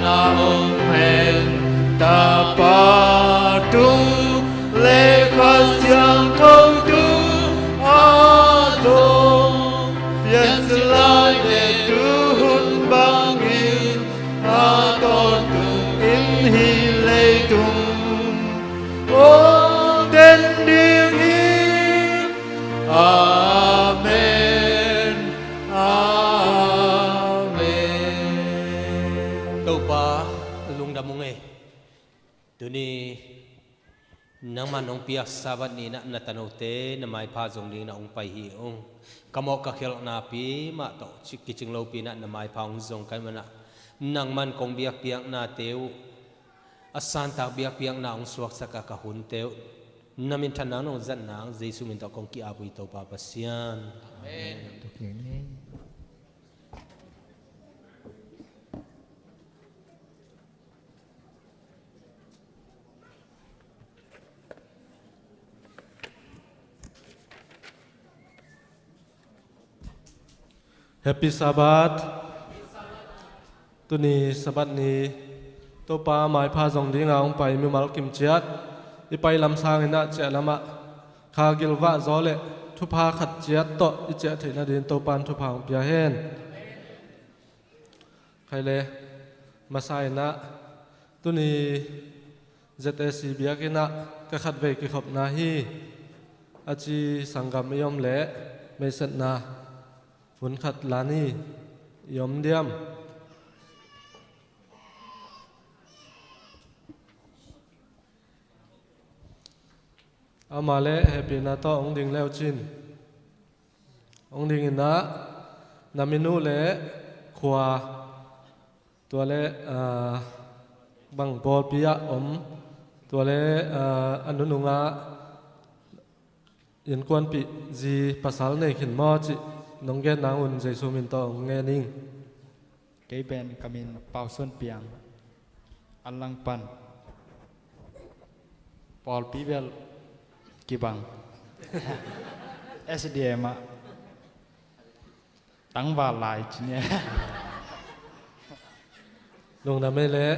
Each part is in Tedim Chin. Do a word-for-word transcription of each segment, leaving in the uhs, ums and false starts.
na om hen. Tapa tung le Kha Siangtho tung a zong piancil lai le tu hun bangin a tawntung in hih leitung hong ten ding hi. Amen. Amen. Topa lungdam ung ei. Tuni nangman hong piak Sabbath ni-in ah na tanote na maipha zong dingin ah hong pai hi ung. Ka mawh ka khialhna pi mah tawh ci- kicing lopi-in ah na maipha hong zong ka hih manin ah nangman kong biakpiaknate uh a santak biakpiakna hong suaksak a ka hunte uh na minthanna nong zatna Jesu min tawh kong ki-ap uh hi Topa Pasian. Amen. Happy Sabbath. Tuni Sabbath ni Topa maipha zong dinga hong pai mimal kim ciat i pai lam sangin ah ciah lamah kha gilvah zaw le thupha khat ciat tawh i ciah theih nadingin Topa in thupha hong pia hen. Khai le masa in ah tuni Z A C biakinn ah ka khatvei kikhopna hi a ci sanggam i om leh meisetna hun khat la ni. I om diam? Amah le hehpihna tawh hong ding leu cin hong ding in ah na min uh le khua tua le, ah, bang pawlpi ah om tua le, ah, a nunung ah innkuanpih zi pasal nei khin maw cih nong gen nang un Jesu min tawh hong ngen ing. Kei pen ka min Pau Suan Piang, Anlangpan. Pawlpi bel kibang S D M ah tangval lai ci ni. Lungdam ei leh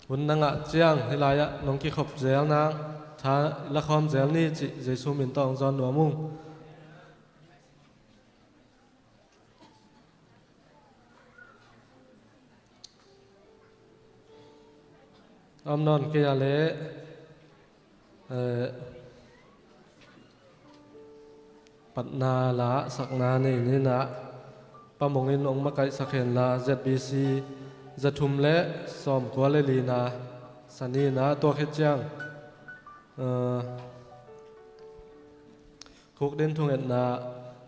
hun na ngah ciang hih lai-ah nong kikhop zel nang tha la khawm zel ni cih Jesu min tawh hong zawn nuam ung. Om nawn kei a leh, eh, patna la sakna nei ni in ah Pa Mong in hong makaihsak hen la Z B C za thum le sawmkua le lina Sani in ah tua khit ciang, eh, Khuk Din thungetna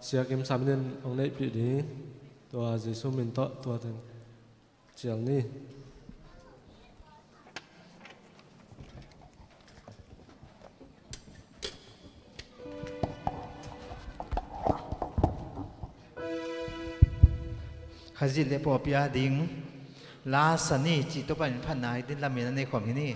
Sia Kim Sam in hong neihpih ding. Tua Jesu min tawh tua teng cial ni. Khazih le pawlpi ading la Sani cih Topa min phatna hi ding lamen a nei khawm hi ni.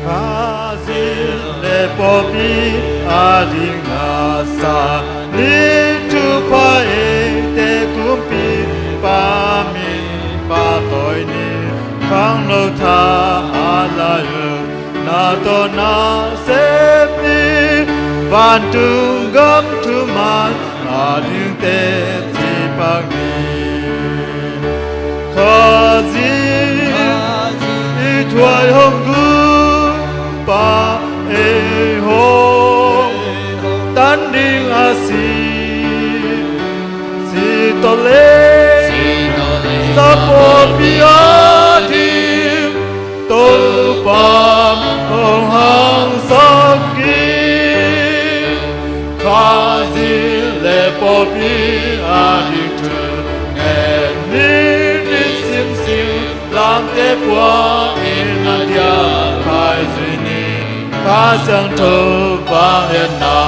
Khazih le pawlpi ading la Sani thupha eite kumpipa min pahtawi ni. Khangno tha a lai uh na tawh na sem ni. Vantung gam thuman ading teci pak ni. Khazih i thuai hong gumpa ei hong tan ding a si. Si tawh le sa pawlpi ading Topa hong hangsak in. Khazih le pawlpi ading thu ngen ni. Nisim sing lamte puak in a diak khai zui ni. Kha Siangtho vangliatna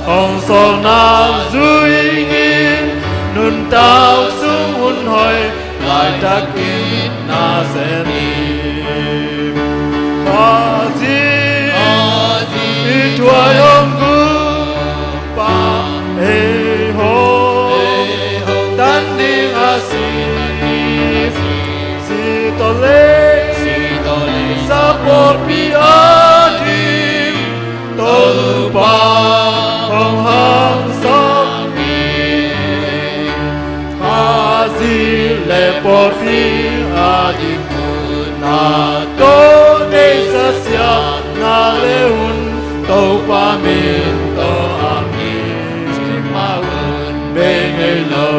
hong sawlna zui in. Nuntak sung hun hoih laitakin na sem ni. Khazih i thuai hong gu Pa hong hangsak hi. Khazih le pawlpi a ding hun, na tawh neihsa siamna le hun, Topa min tawh a mi cimah hun bei ngei lo.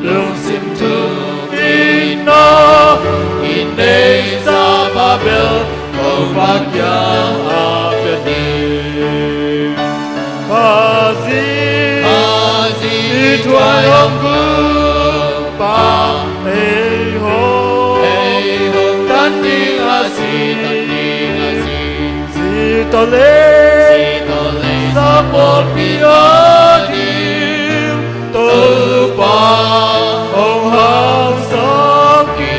Lungsim thuk in aw, i neihsa pa bel Topa kiang a pia ni. Khazih, Khazih i thuai hong gu pa, ei hong, ei hong tan ding a si, tan ding a si. Zi tawh lei, zi tawh lei, sa pawlpi a ding Topa hong hangsak hi.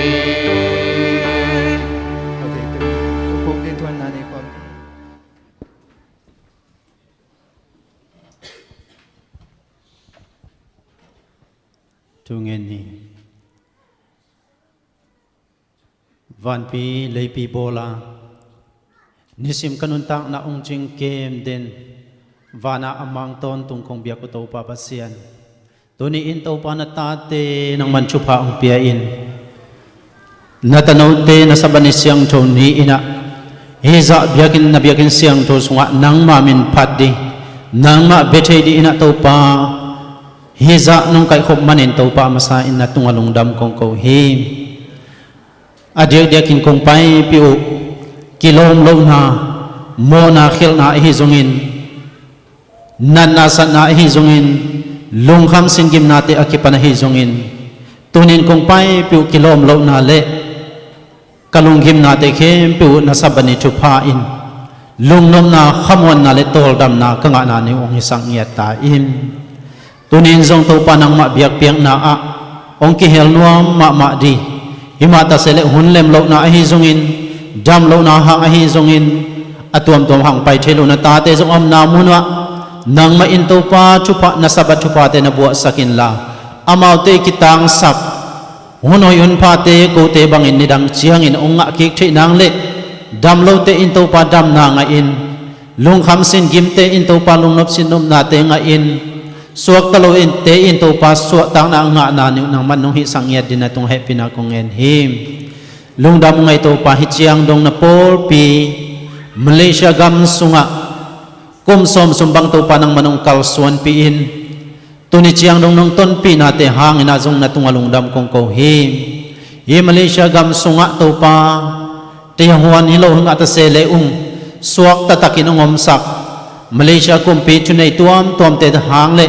Thu ngen ni. Vanpi leipi bawla nisim ka nuntakna ung cing kem den, vana a mang tawntung kong biak uh Topa Pasian, tuni in Topa na tate nangman thupha hong pia in, na tanote na Sabbath ni siangtho ni-in ah hih zah biakinn, na biakinn siangtho sungah nangma min phat dih, nangmah bia thei dih in ah Topa, hih zah nong kaihkhop manin Topa a masa in na tungah lungdam kong ko hi. A diakdiakin kong paipih uh kilawm lohna, mawhna khialhna ahi zongin, natna satna ahi zongin, lungkham sin gimnate a kipan ahi zongin, tunin kong paipih uh kilawm lohna le ka lunggimnate khempeuh uh na Sabbath ni thupha in lungnopna, khamuanna le tawldamna ka ngahna ni uh hong hisak ngiat ta in. Tunin zong Topa nangmah biakpiakna ah hong kihel nuam mahmah dih. Himah ta se leh hun lem lohna ahi zongin, dam lohna hang ahi zongin, a tuamtuam hang pai thei lo na tate zong omna mun uh ah nangmah in Topa thupha, na Sabbath thuphate na buahsak inla, amaute kitangsap hun hoih hun phate kote bangin nidang ciangin hong ngah kik theih nang le, dam lote in Topa damna ngah in, lungkham sin gimte in Topa lungnop sin nopnate ngah in, suakta lo in te in Topa suahtakna a ngahna ni uh nangman nong hihsak ngiat dih na tung hehpihna kong ngen hi. Lungdam uh ngai Topa, hih ciang dong na pawlpi Malaysia gam sungah kum sawm sung bang Topa nangman hong kalsuanpih in, tuni ciang dong nong tonpihnate hangin ah zong na tungah lungdam kong ko hi. Hih Malaysia gam sungah Topa, teihuan hi lo hing a ta se le ung, suak taktakin hong omsak Malaysia kumpi thunei tuamtuamte hang le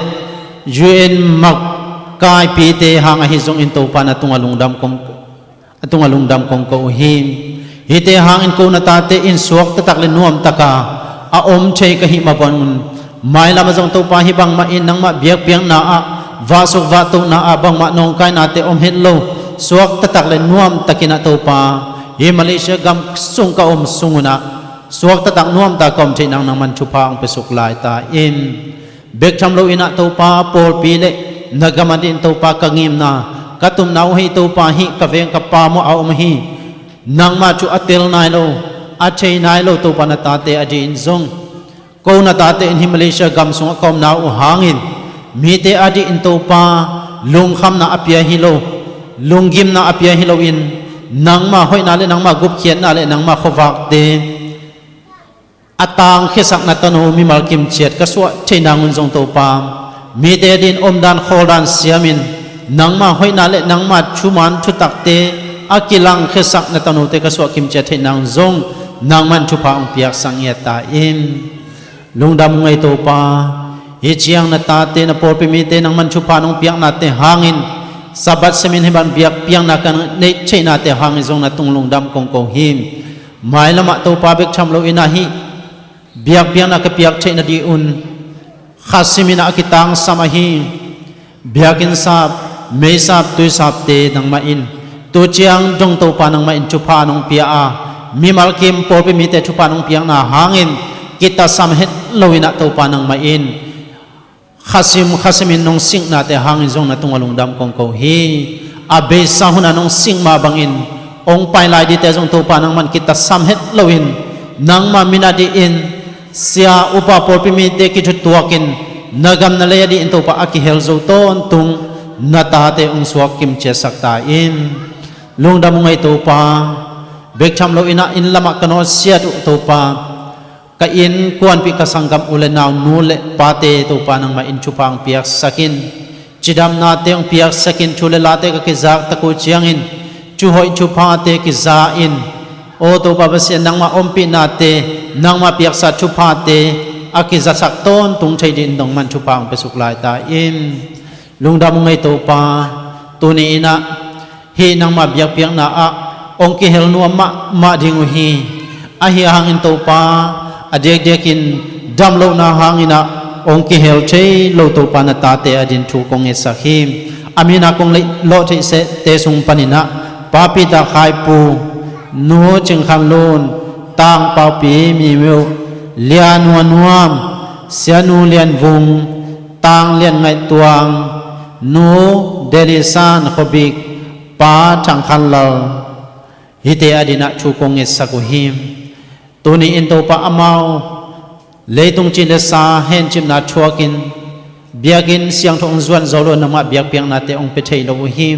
U N makaipite hang ahi zongin Topa na tungah lungdam kong a tungah lungdam kong ko uh hi. Hihte hangin ko na tate in suak taktak le nuamtaka a om thei ka hih mah bangin, mailam ah zong Topa hih bangmah in nangmah biakpiakna ah, vahsuk vahtohna ah bangmah nawngkainate om het lo, suak taktak le nuamtakin ah Topa, hih Malaysia gam sung ka om sung un ah suak taktak nuamtak ka om theih nang nangman thupha hong piasuk lai ta in. Bek tham loin ah Topa, pawlpi le na gam adingin Topa ka ngimna, ka tupna uh hi Topa, hih ka veng ka pam uh a om hi. Nangmah thu a tel nai lo, a thei nai lo Topa na tate adingin zong, ko na tate in hih Malaysia gam sungah ka omna uh hangin mite adingin Topa lungkhamna a pia hi lo, lunggimna a pia hi loin, nangmah hoihna le nangmah gupkhiatna le nangmah khuavakte a tangkhiasak na tanu mimal kimciat ka suah theih nang un zong Topa, mite adingin omdan khawldan siamin, nangmah hoihna le nangmah thuman thutakte a kilangkhiasak na tanute ka suah kimciat theih nang un zong nangman thupha hong piaksak ngiat ta in. Lungdam uh ngai Topa, hih ciang na tate na pawlpi mite nangman thupha nong piaknate hangin, Sabbath simin hih bang biakpiakna ka neih theihnate hangin zong na tung lungdam kong ko hi. Mailam ah Topa, bek tham loin ah hih biakpiakna ka piak theih nading un kha simin ah a kitangsam ahi biakinn sap, mei sap, tui sapte nangmah in tu ciang dong Topa nangmah in thupha nong pia a, mimal kim pawlpi mite thupha nong piakna hangin kitasam het loin ah Topa nangmah in kha sim kha simin nong singnate hangin zong na tungah lungdam kong ko hi. A beisa hunah nong sing mah bangin hong pai lai dingte zong Topa nangman kitasam het loin, nangmah min adingin Sia upa pawlpi mite kithutuakin na gam na lei a dih in Topa a kihel zo tawntung na tate hong suak kimciatsak ta in. Lungdam ung ei Topa. Bek tham lo inah inn lamah ka nawtsiat uh Topa, ka innkuanpih ka sanggam u le nau nu le pate Topa nangmah in thupha hong piaksak in. Cidamnate hong piaksak in, thu le late ka kizaktak uh ciangin thu hoih thuphate kiza in. Aw Topa Pasian, nangmah ompihnate, nangmah piaksa thuphate a kizasak tawntung thei dih in dong man thupha hong piasuk lai ta in. Lungdam ung ei Topa. Tuni inah hih nangmah biakpiakna ah hong kihel nuam mahmah ding uh hi. Ahi hangin Topa, a diakdiakin damlohna hanginah hong kihel thei lo Topa na tate adin thu kong ngetsak hi. A mina kong lawh theih sehte sung paninah Pa Peter Khaipu, Nu Cing Khan Lun, Tang Paupi Mimiu, Lia Nua Nuam, Sia Nu Lian Vung, Tang Lian Ngaih Tuang, Nu Deli San Khobik, Pa Thang Khan Lal, hihte adinah thu kong ngetsak uh hi. Tuni in Topa amau leitung cin le sa hencipna thuakin biakinn siangtho hong zuan zo lo, nangmah biakpiaknate hong pia thei lo uh hi.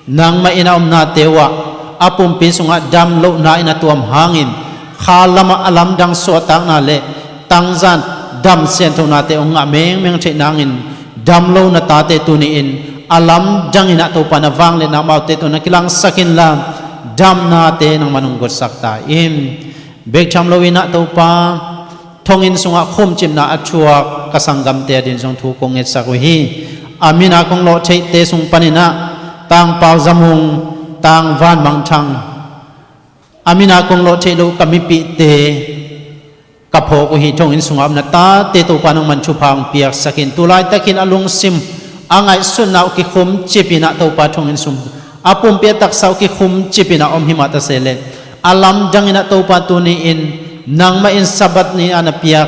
Nangmah in a omnate uhah a pumpi sungah damlohna in a tuam hangin kha lamah a lamdang suahtakna le tangzan dam sianthonate hong ngah mengmeng theih nangin damlo na tate tuni in a lamdang inah Topa na vangliatna amaute tawh na kilangsak inla damnate nangman hong gotsak ta in. Bek tham lo inah Topa thonginn sungah khumcipna a thuak ka sanggamte adin zong thu kong ngetsak uh hi. A mina kong lawh theihte sung paninah Tang Pau Zamung, Tang Van Mang Thang, a mina kong lawh theih loh ka mipihte ka phawk uh hi. Thonginn sungah om na tate Topa nangman thupha hong piaksak in. Tulaitakin a lungsim a ngaihsutna uh kikhumcip inah Topa thonginn sung a pumpi a taksa uh kikhumcip inah om hi mah ta sehleh a lamdang inah Topa tuni in nangmah in Sabbath ni a na piak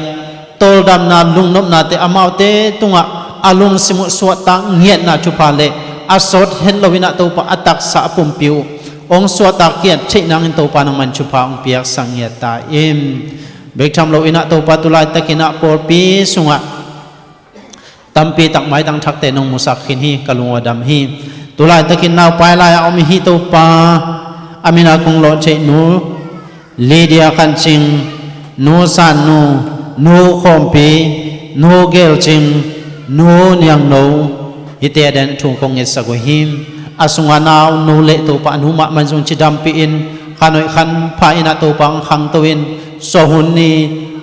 tawldamna lungnopnate amaute tungah a lungsim uh suahtak ngiatna thupha le a sawt het lo inah Topa a taksa a pumpi uh hong suahtak kiat theih nangin Topa nangman thupha hong piaksak ngiat ta in. Bek tham lo inah Topa tulaitakinah pawlpi sungah tampi tak maitang thakte nong musak khin hi, ka lung uh a dam hi. Tulaitakin naupai lai-ah om hi Topa, a mina kong lawh theih Nu Lydia Khan Cing, Nu San Nu, Nu Khawmpi, Nu Gel Cing, Nu Niang No, hihte adin thu kong ngetsak uh hi. A sunga nau nu le Topa a nu mahmah in zong cidampih in khan hoih khan pha inah Topa hong khangto in, suahun ni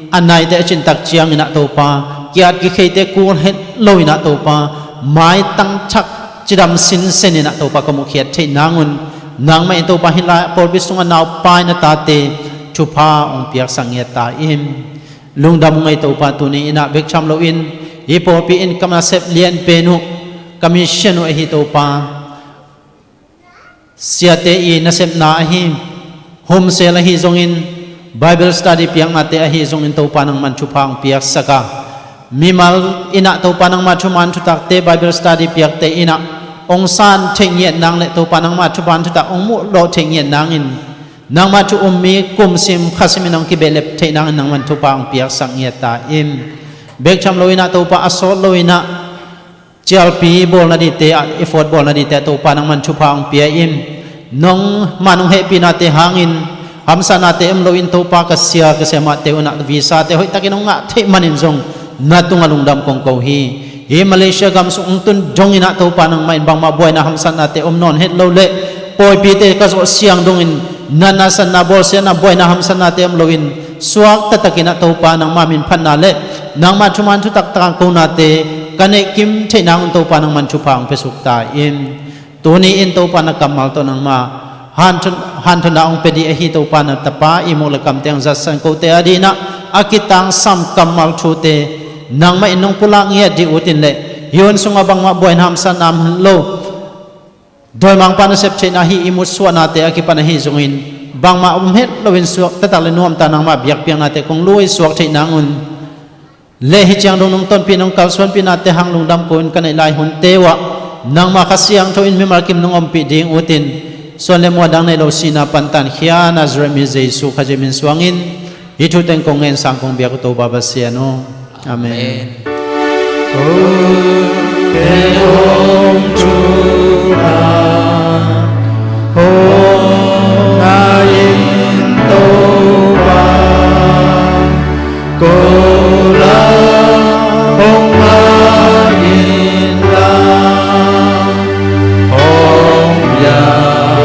a naite a cintak ciang inah Topa kiat kikheite kul het lo inah Topa maitang thak cidam sinsen inah Topa ka muhkhiat theih nangun nangmah in Topa hih lai pawlpi sungah naupai na tate thupha hong piaksak ngiat ta in. Lungdam ung ei Topa, tuni inah bek tham loin hih pawlpi in ka nasep lianpen uh ka mission uh ahi Topa, siate i nasepna ahi, homsel ahi zongin, Bible study piaknate ahi zongin Topa nangman thupha hong piaksak a, mimal inah Topa nangma thuman thutakte Bible study piakte inah hong san theih ngiat nang le Topa nangma thuman thutak hong muh lawh theih ngiat nangin nangma thu um mi kumsim khasim in hong kibehlep theih nangin nangman thupha hong piaksak ngiat ta in. Bek tham lo inah Topa a sawt lo inah cialpi bawlna dingte ah, effort bawlna dingte ah Topa nangman thupha hong pia in. Nangman hong hehpihnate hangin hamsahnate om loin Topa ka sia ka siamahte unah visate hoihtakin hong ngah theih manin zong na tungah lungdam kong ko hi. Hih Malaysia gam sung hong tun dong inah Topa nangmah in bangmah buaina hamsahnate om nawn het lo le pawipite ka zawh siang dongin natna satna bawlsiatna buaina hamsahnate om loin suak taktak inah Topa nangma minphatna le nangma thuman thutak tangkonate ka neihkim theih nangun Topa nangman thupha hong piasuk ta in. Tuni in Topa na kammal tawh nangma hanthon, hanthonna hong pia dih ahi Topa na tapa ihmuk le kamte hong zatsan kote adinah a kitangsam kammal thute nangmah in nong pulak ngiat dih utin le hih hun sungah bangmah buaina hamsahna om lo dawimangpa nasep theihna hih ihmut suahnate a kipan ahi zongin bangmah om het loin suak taktak le nuamta nangma biakpiaknate kong lui suak theih nangun le hih ciang dong nong tonpih nong kalsuanpihnate hang lungdam ko in ka neih lai hunte uhah nangma Kha Siangtho in mimal kim nong ompih ding utin suan le muan dang nei lo sihna pantan khia Nazareth mi Jesu Khazih min suangin Hih thu teng kong ngen sang kong biak uh Topa Pasian aw. Amen. Amen. Ko te hong thuna hong ngai in Topa, ko la hong ngai in la hong piak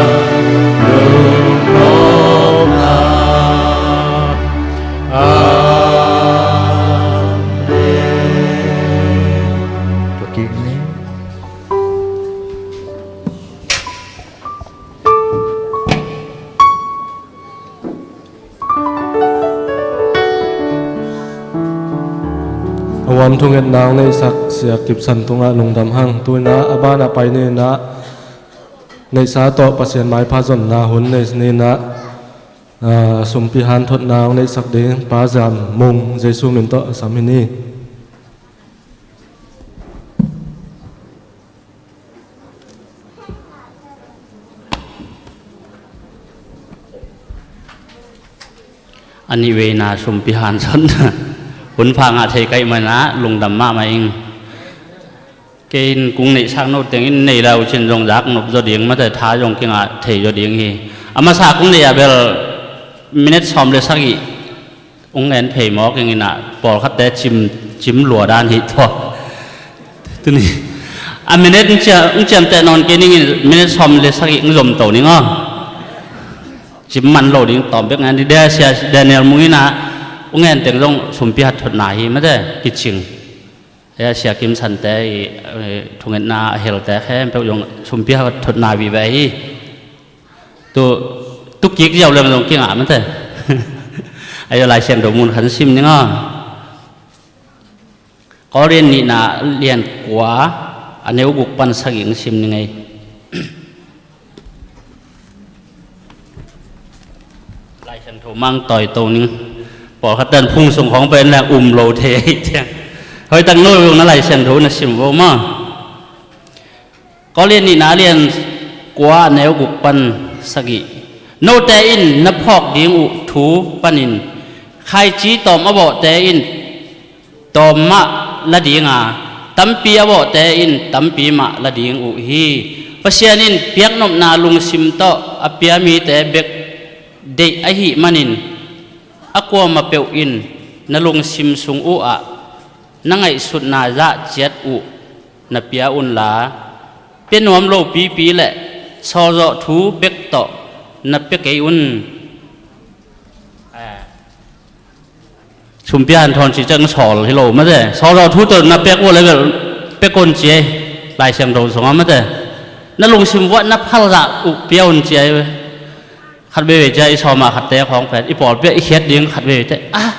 lungnopna. Amen. Tua kik ni. A huam thungetna hong neihsak Sia Kipsan tungah lungdam hang. Tu-in ah a banah pai ni-in ah neihsa tawh Pasian maipha zonna hun nei ni-in ah, ah, sumpi hanthotna hong neihsak ding Pa Zam Mung Jesu min tawh a sam hi ni. A nih veina sumpi hanthotna hun pha ngah thei ka hih manin ah lungdam mahmah ing. Kei in kong neihsak note teng in nei le uh cin zong zak nop zaw ding, mate, tha zong kingah thei zaw ding hi. A masa kong neih ah bel minute sawm le sagih hong ngen phei mawk ing in ah, pawlkhatte cim, cim lua dan hi tawh. Tuni a minute hong ciam, hong ciamteh nawn kei ning in minute sawm le sagih hong zom to ning aw. Cim man lo ding tawm bek ngen ding. Sia Daniel Mung in ah hong ngen teng zong sumpi hanthotna hi, mate, kicing. Hia Sia Kim Sante i, eh, thungetna a helte khempeuh zong sumpi hanthotna vive hi. Tu, tu kik ziau lem zong kingah, mate. Ahi zong Lai Siangtho mun khat sim ning aw. Korin nihna lian kua, a neu guk pan sagih sim ning ei. Lai Siangtho mang tawi to ning. Pawlkhat ten phung sung khawng pen leng um lo thei ahi ciang. Hoih tak no zong na Lai Siangtho na sim vo maw. Korin nihna lian kua, a neu guk pan sagih. Note in na phawk ding uh thu panin khaici tawm a vawhte in tawm mah la ding a, tampi a vawhte in tampi mah la ding uh hi. Pasian in piaknopna lungsim tawh a pia mite bek deih ahih manin, a kuamah peuh in na lungsim sung uh ah na ngaihsutna zah ciat uh na pia unla, pia nuam lopipi le sawlzawh thu bek tawh na pia kei un. Sumpi hanthawn cih ciang sawl hi lo, mate. Sawlzawh thu tawh na pek uh le bel pek un ci ei. Lai Siangtho sungah, mate, na lungsim vuah na phalzah uh pia un ci ei. Khat veivei ciang i sawma khatte khawng pen i pawlpi ah i khiat ding khat veivei te, ah,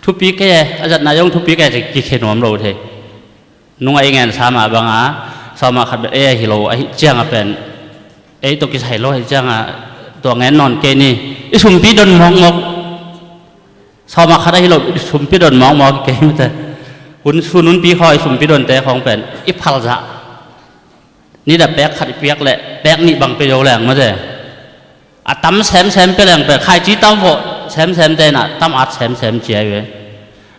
thupi kei e, a zatna zong thupi kei e ci kikhia nuam lo thei. Nung a i ngen sa mah banga sawma khat bek ei ahi lo ahih cianga pen, ei tawh kisai lo ahih cianga tua ngen nawn kei ni. I sumpi don mawkmawk. Sawma khat ahi lo, i sumpi don mawkmawk kei, mate. Hun, sun hunpi khaw i sumpi donte khawng pen i phalzah. Nidang pek khat i piak leh pek nih bang pia zo leng, mate. A tam semsem pia leng pen khaici tam vawh semsem te in ah tam at semsem ci ahi ve.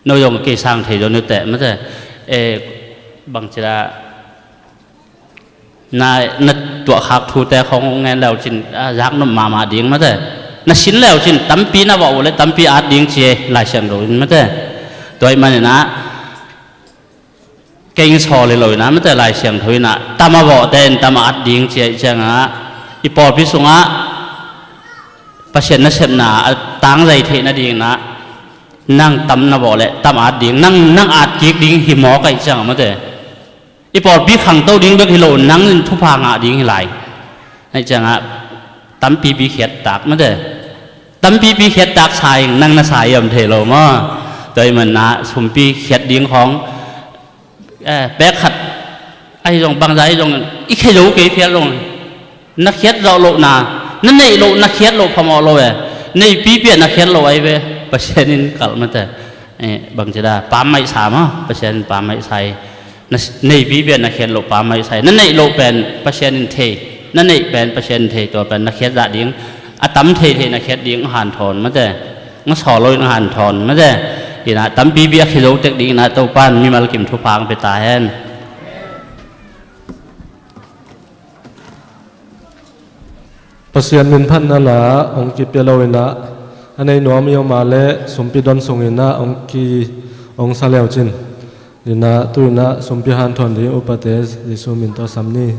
No zong kei sang thei zo ni teh, mate. E, bangci dah na, na tuahkhak thute khawng ngen leu cin, a, zaknop mahmah ding, mate. Na sin leu cin tampi na vawh uh le tampi at ding ci ei Lai Siangtho in, mate. Tua ahih manin ah kei in sawl hi lo in ah, mate, Lai Siangtho in ah tam a vawhte in tam a at ding ci ahih ciangah i pawlpi sungah Pasian nasepna a tangzai theih nadingin ah nang tam na vawh le tam a at ding, nang, nang at kik ding hi mawk ahih ciangah, mate. I pawlpi khangto ding bek hi lo, nang in thupha ngah ding hi lai. Ahih ciangah tampipi khiattak, mate. Tampipi khiattak sa ing, nang na sa hiam thei lo maw. Tua ahih manin ah sumpi khiat ding khawng, eh, pek khat ahi zong, bangzah ahi zong, i khia zo kei phial zong, na khiat zawh lohna, na neih loh na khiat loh phamawh lo e. Neipipi ah na khiat loh ahi ve. Pasian in kalh, mate. Eh, bangci dah pammaih sa maw, Pasian in pammaih sa hi. Na s-, neipipi ah na khiat loh pammaih sa hi. Na neih loh pen Pasian in thei, na neih pen Pasian in thei, tua pen na khiat zah ding, a tam theithei na khiat ding hanthawn, mate. Hong sawl lo in hong hanthawn mate. Inah tampi biak hi zo tek ding inah Topa in mimal kim thupha hong pia ta hen. Pasian min phatna la hong kipia lo inah a nei nuam i om a leh sumpi don sung inah hong ki hong sa leu cin. Inah tu inah sumpi hanthawn ding upate Jesu min tawh sam ni.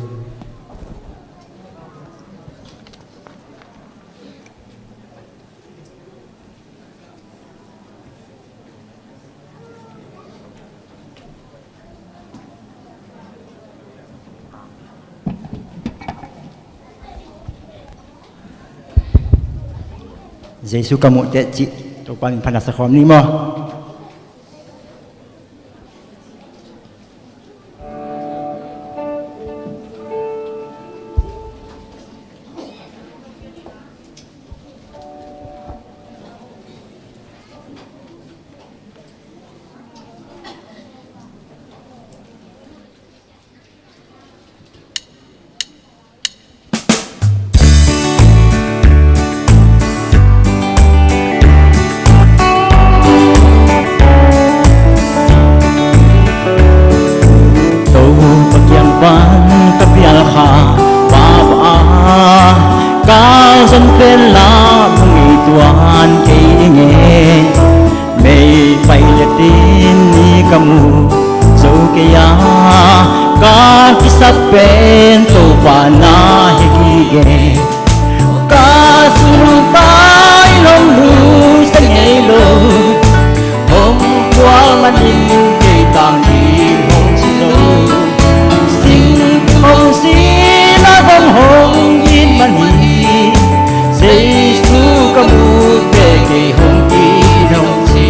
Jesu ka muh teh cih Topa min phatna sa khawm ni maw? Topa kiang pan ka pial kha, Papa, ka zon pen la mu ngei tuan kei ing e. Mei pai le tin ni ka mu zo kei a, ka kisap pen Topa na hi gige. Ka sunung pai hong lungsia ngei lo, hong kual manin kei tang ding hong ci zo. Sing hong si na dong hong in manin, Jesu ka mu teh kei hong in hong ci.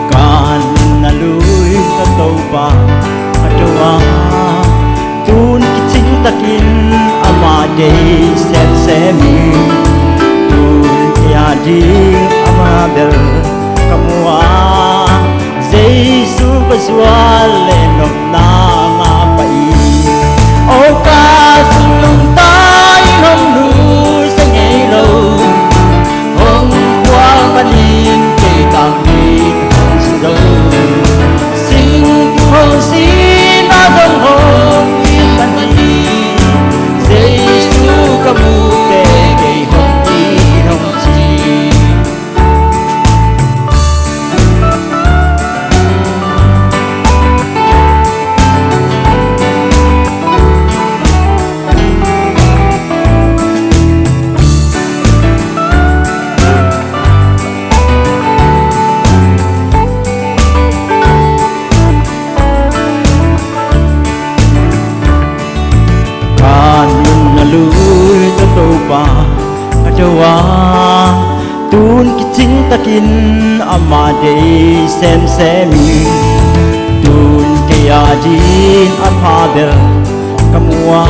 Ka nunna lui ka Topa ka do a, tun kicing takin amah deih semsem ing. Tun kei a ding amah bel ka mu a, Jesu ka zuan le nopna ngah pah ing. O ka sunglum tai hong lungsia ngei lo, hong kual manin kei tang ding hong ci zo. Sing hong si na dong hong in manin, Jesu ka mu teh kei hong in hong ci. Ka nunna lui ka Topa ka do a, tun kicing takin amah deih semsem ing. Tun kei a ding amah bel ka mu a,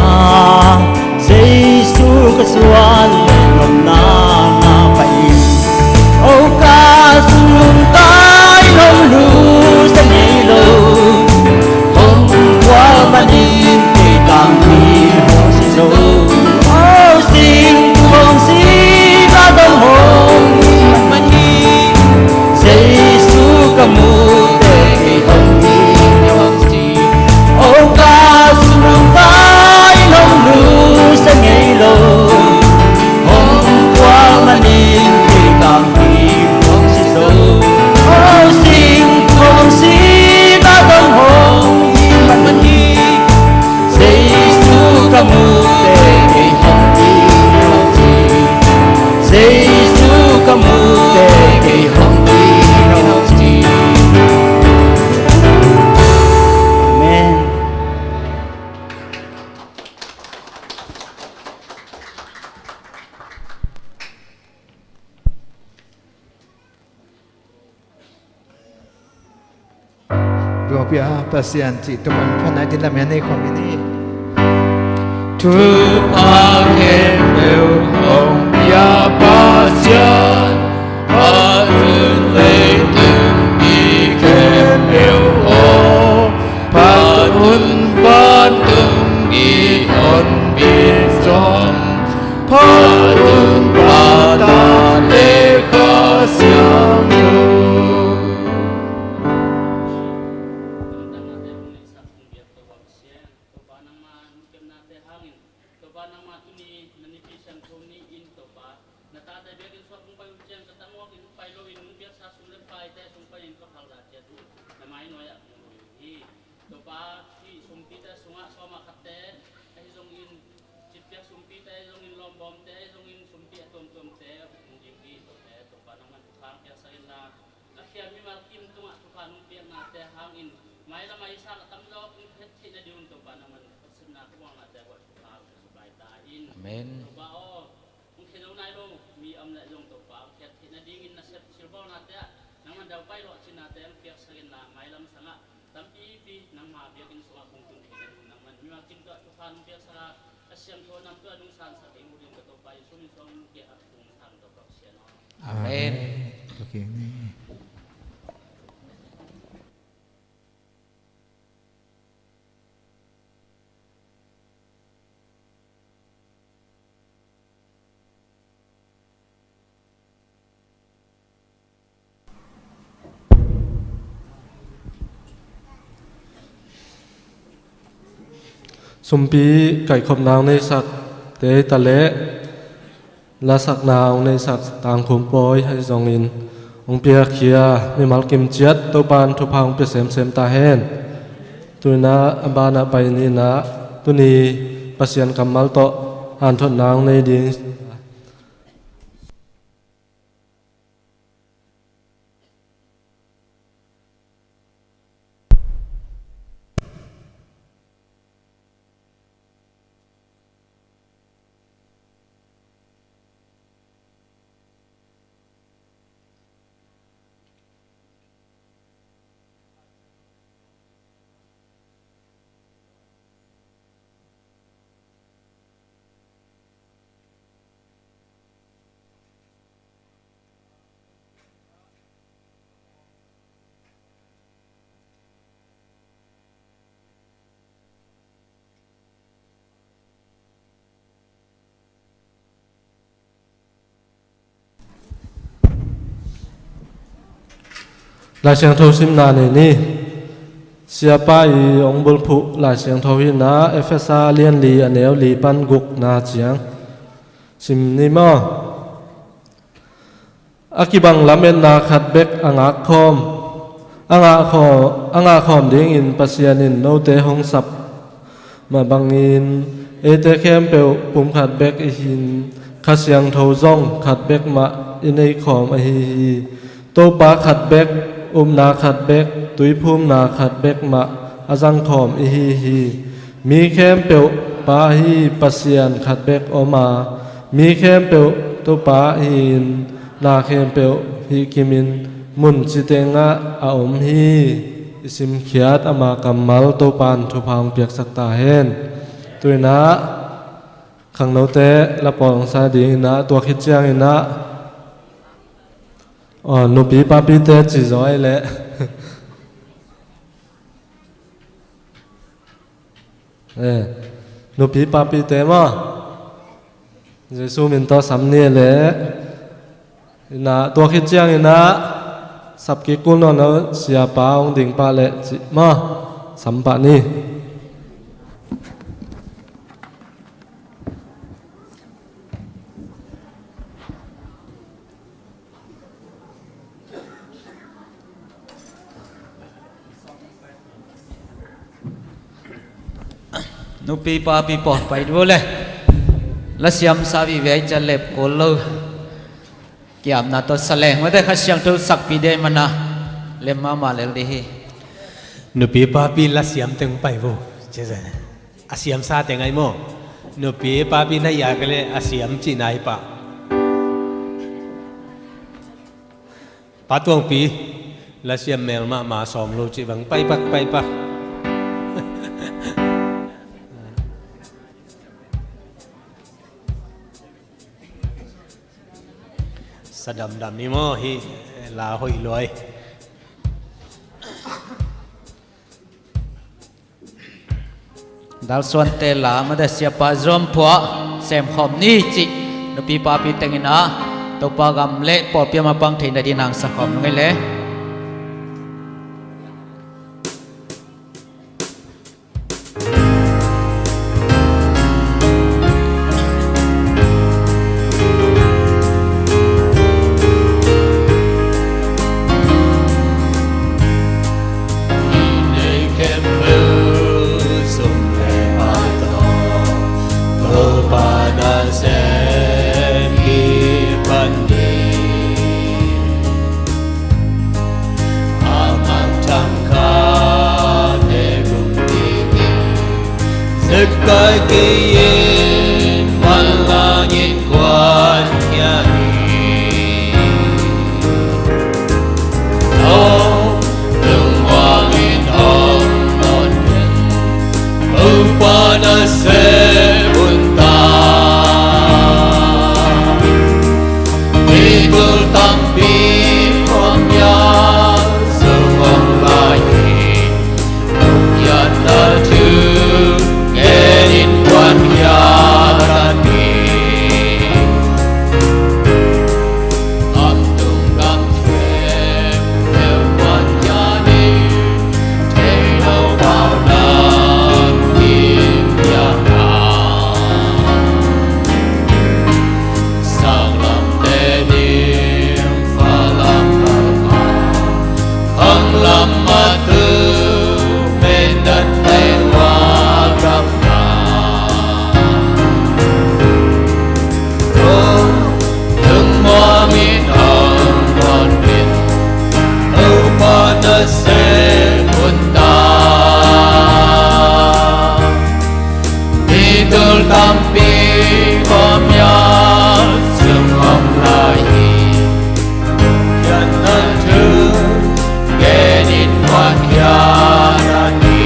Jesu ka zuan le nopna ngah pah ing. O ka sunglum tai hong lungsia ngei lo, hong kual manin kei tang ding hong ci zo. O sing hong si na dong hong in manin, Jesu ka mu teh kei hong in hong ci. O ka sunglum tai hong lungsia ngei lo, hong kual manin kei tang ding hong ci zo. O sing hong si na dong hong in manin, Jesu ka mu teh kei hong in hong ci. Jesu ka mu teh kei hong in hong ci. Amen. Buaipih a Pasian cih Topa min phatna ding lam hi a, nei khawm hi ni. Thupha khempeuh hong pia Pasian, a tun leitung mi khempeuh aw, phat un vantung mi hong pia zong, phat un pa ta le Sungah sawm ah khatte ahi zongin, citpiak sumpite ahi zongin, lawmbawmte ahi zongin, sumpi a tuamtuamte hong ding hi. Topa, Topa nangman thupha hong piaksak inla, na khia mimal kim tungah thupha nong piaknate hangin mailam a i sang a tamzaw hong phet theih nadingun Topa nangman khuasimna ka buangnate buat thupha hong piaksak lai ta in. Amen. Topa aw, hong khia zo nai lo mi om leh zong Topa hong khiat theih nadingin nasep silbawlnate ah nangman daupai lawhcinnate hong piaksak inla, mailam sangah tampipi nangma biakinn sungah kong tun theih nading nangman mimal kim tungah thupha nong piaksak a, a siangtho nam tungah nong sansak ding uh ding ka Topa Jesu min suang nong kiangah kong sang Topa Pasian aw. Amen. Amen. Sumpi kaihkhopna hong neihsakte hi ta leh, lasakna hong neihsak Tangkhum Pawi ahi zongin, hong piakhia mimal kim ciat Topa'n thupha hong pia semsem ta hen. Tuinah a banah pai ninah tuni Pasian kammal tawh hanthotna hong nei ding. Lai Siangtho simna nei ni. Siapa i hong bulphuh Lai Siangtho hi-in ah, Efesa lian li a neu li pan gukna ciang sim ni maw. A kibang lametna khat bek a ngakkhawm, a ngahkhawm, a ngahkhawm dingin Pasian in note hong sap mah bangin, eite khempeuh pum khat bek i hi-in, Kha Siangtho zong khat bek mah i neikhawm ahi hi. Topa khat bek, upna khat bek, tuiphumna khat bek mah a zangkhawm i hi hi. Mi khempeuh Pa ahi Pasian khat bek om a, mi khempeuh Topa ahi-in, na khempeuh hih kimin mun citengah a om hi. I simkhiat ama kammal Topa'n thupha hong piaksak ta hen. Tuinah khangnote lapawl hong sa dinginah, tua khit cianginah, aw, nupi papite ci zaw ei leh. Eh, nupi papite maw? Jesu min tawh sam ni leh. Inah, tua khit cianginah sap kik kul nawn lo, siapa hong ding pah leh cih maw? Sam pah ni. Nupi papi pawl pai vo le. Lasiam sa vive ai ciat lep kul lo. Kiamna tawh sa leng mate, Kha Siangtho sakpi ding ahih manin lem mahmah lel ding hi. Nupi papi lasiam teng pai vo. Cih a siamsa teng ai maw. Nupi papi na yak leh a siam cihna hi pah. Pa Tuangpi, lasiam mel mahmah sawm lo cih bang, pai pak, pai pak. Sa damdam ni maw, hih la hoih luai. Dalsuante la mate, siapa zuam phuah semkhawm ni cih nupi papi teng inah, Topa gam le pawlpi a mapang theih nadingin hong sakhawm nung ei le. Kei in manlangin kuan khia hi. Lo lungmuangin om nawn ken, Topa nasem un ta. Mi tul tampi khuamial sung om lai hi. Lungkiatna thu ngenin kuan khia ta ni. Gam tung gam sem tel kuan khia ni. Thei lo pau lam kim piak a, sang lam te ding fa lam lo a, khang lam a tu men dan tei wa gam na. Lungmuangin om nawn ken, Topa nasem un ta. Mi tul tampi khuamial sung om lai hi. Lungkiatna thu ngenin kuan khia ta ni.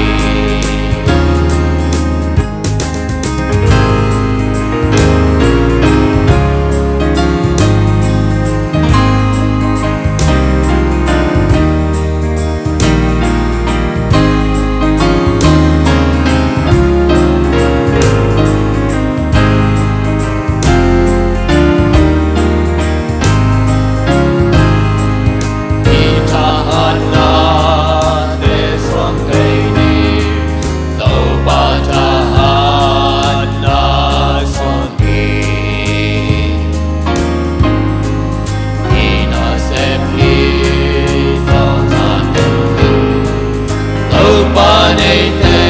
I thahatna te suang kei ni. Topa thahatna suang hi. I nasep hi. Tawh zan ding Topa neite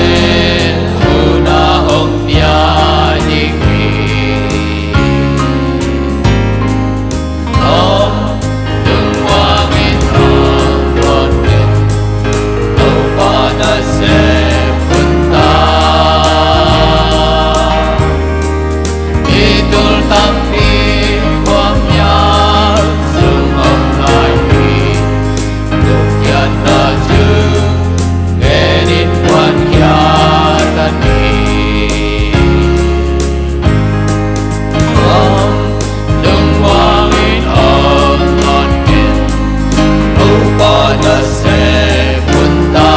hun a hong pia ding hi. Om lungmuangin om nawn ken, Topa nasem un ta. Mi tul tampi khuamial sung om lai hi. Lungkiatna thu ngenin kuan khia ta ni. Om lungmuangin om nawn ken, Topa nasem un ta.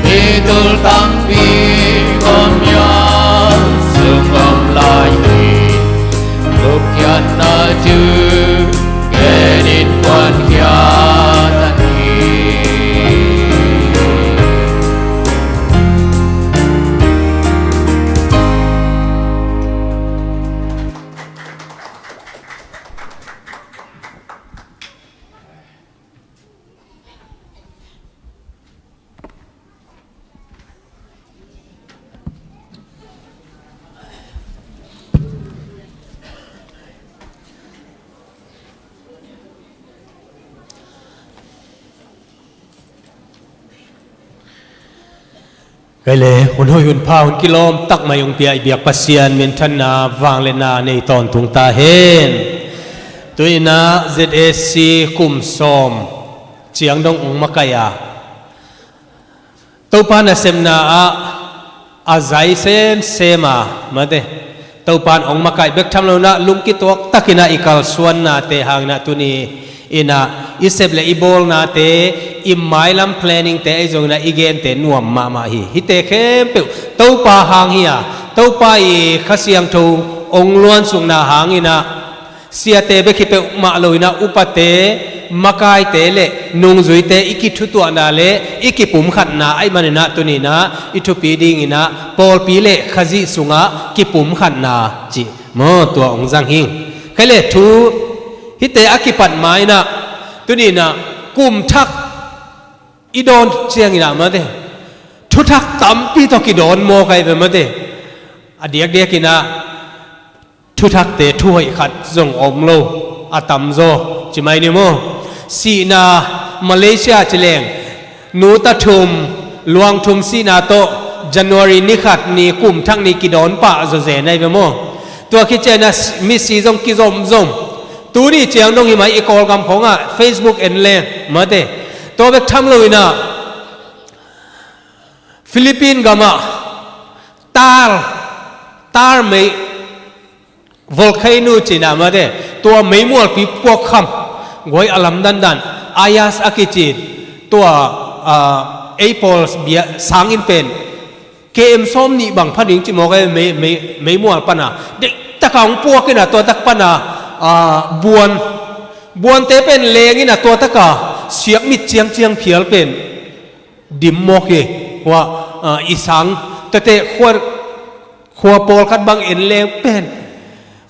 Mi tul tampi khuamial sung om lai hi. Lungkiatna thu ngenin kuan khia ta ni. Kei le hun hoih hun pha hun kilawm tak mai hong pia i biak Pasian minthanna vangliatna nei tawntung ta hen. Tu-in ah Z A C kum sawm ciang dong hong makaih a, Topa nasepna ah a zai semsem a, mate, Topa in hong makaih bek tham lo-in ah lungkituak takin ah i kalsuannate hangin ah tuni-in ah i sep le i bawlnate, i mailam planningte ahi zongin ah i gente nuam mahmah hi. Hihte khempeuh Topa hang hi a, Topa i Kha Siangtho hong luansukna hangin ah siate bek hi peuhmah lo-in ah upate, makaite le nungzuite i kithutuahna le i kipumkhatna ahih manin ah tuni-in ah i thupi dingin ah pawlpi le Khazih sungah kipumkhatna cih maw, tua hong zang hi. Kei le thu hihte a kipat ma-in ah tuni-in ah kum thak i dawn ciangin ah, mate, thuthak tampi tawh kidawn mawk ahi ve, mate. A diakdiakin ah thuthakte thuhoih khat zong om lo, a tamzaw ci mai ni maw. Sihna, Malaysia ci leng nu ta thum, luang thum sihna tawh January ni khat ni kum thak ni kidawn pah zawzen ahi ve maw? Tua khit ciangin ah misi zong kizomzom. Tuni ciang dong hi mai i Kawlgam khawngah Facebook en leng mate. Tua bek tham loin ah Philippine gamah tar, tar mei, volcano cihna mate, tua meimualpi puakkham guai a lamdandan Ayas a kici, tua, ah, Apple bia sangin pen K M sawm nih bang pha ding ci mawk e, mei, mei, meimual pana deihtaka hong puak in ah tua tak pana, ah, buan, buante pen leng in ah tua taka siakmit ciangciang phial pen dim mawk hi. Hua, ah, i sang tete khua, khua pawlkhat bang en leng pen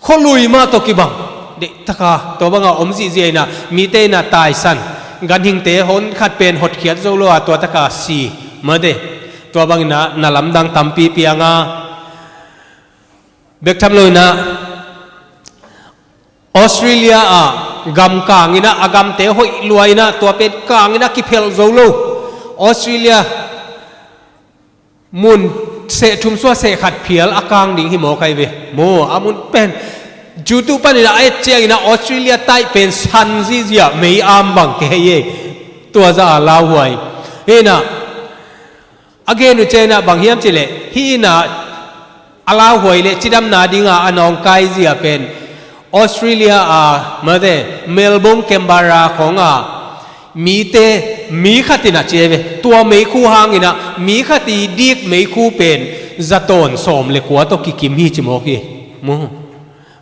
khualui mah tawh kibang deihtaka tua banga om zihziah in ah mite in ah taisan, ganhingte hon khat pen hotkhiat zo lo a tua taka si mate. Tua bangin ah na lamdang tampi piang a, bek tham loin ah Australia ah gam kangin ah a gamte hoih lua in ah tua pen kangin ah kiphelh zo lo. Australia mun seh thum sua seh khat phial a kang ding hi mawk ahi ve maw? A mun pen YouTube panin ah a et ciangin ah Australia taih pen san zihziah mei am bang kei hi e. Tua zah a lauhuai hi in ah a gen uh ciangin ah bang hiam cih leh hih in ah a lauhuai leh cidamna dinga a nawngkai zia pen Australia a mate Melbourne, Canberra khawngah mite, mi khat in ah ci ahi ve, tua meikhu hangin ah mi khat i dik meikhu pen zatawn sawm le kua tawh kikim hi ci mawk hi. Maw?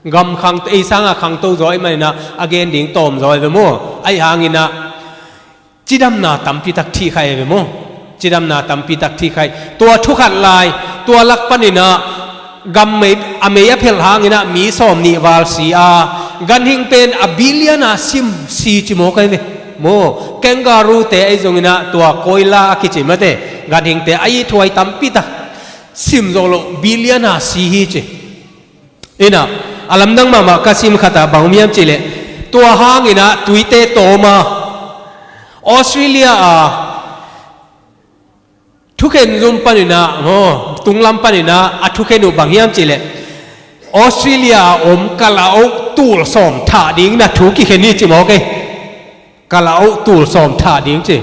Gam khang ei sanga khangto zaw ahih manin ah a gen ding tawm zaw ahi ve maw? Ahi hangin ah cidamna tampi tak thih kha ahi ve maw? Cidamna tampi tak thih kha hi. Tua thukhat lai, tua lak panin ah gam mei, a mei a phelh hangin ah mi sawm nih val si a, ganhing pen a billion a sim si ci mawk ahi ve maw? Kangaroo te ahi zongin ah tua koila a kici mate, ganhingte a ithuai tampi tak sim zawh loh billion a si hi ci. In ah a lamdang mahmah ka sim khat ah bang om hiam cih leh tua hangin ah tuite tawm a, Australia a thukhen zum panin ah maw, tunglam panin ah a thukhen uh bang hiam cih leh Australia a om kalaoh tul sawm thah ding na thu kikhen hi ci mawk e. Kalaoh tul sawm thah ding ci.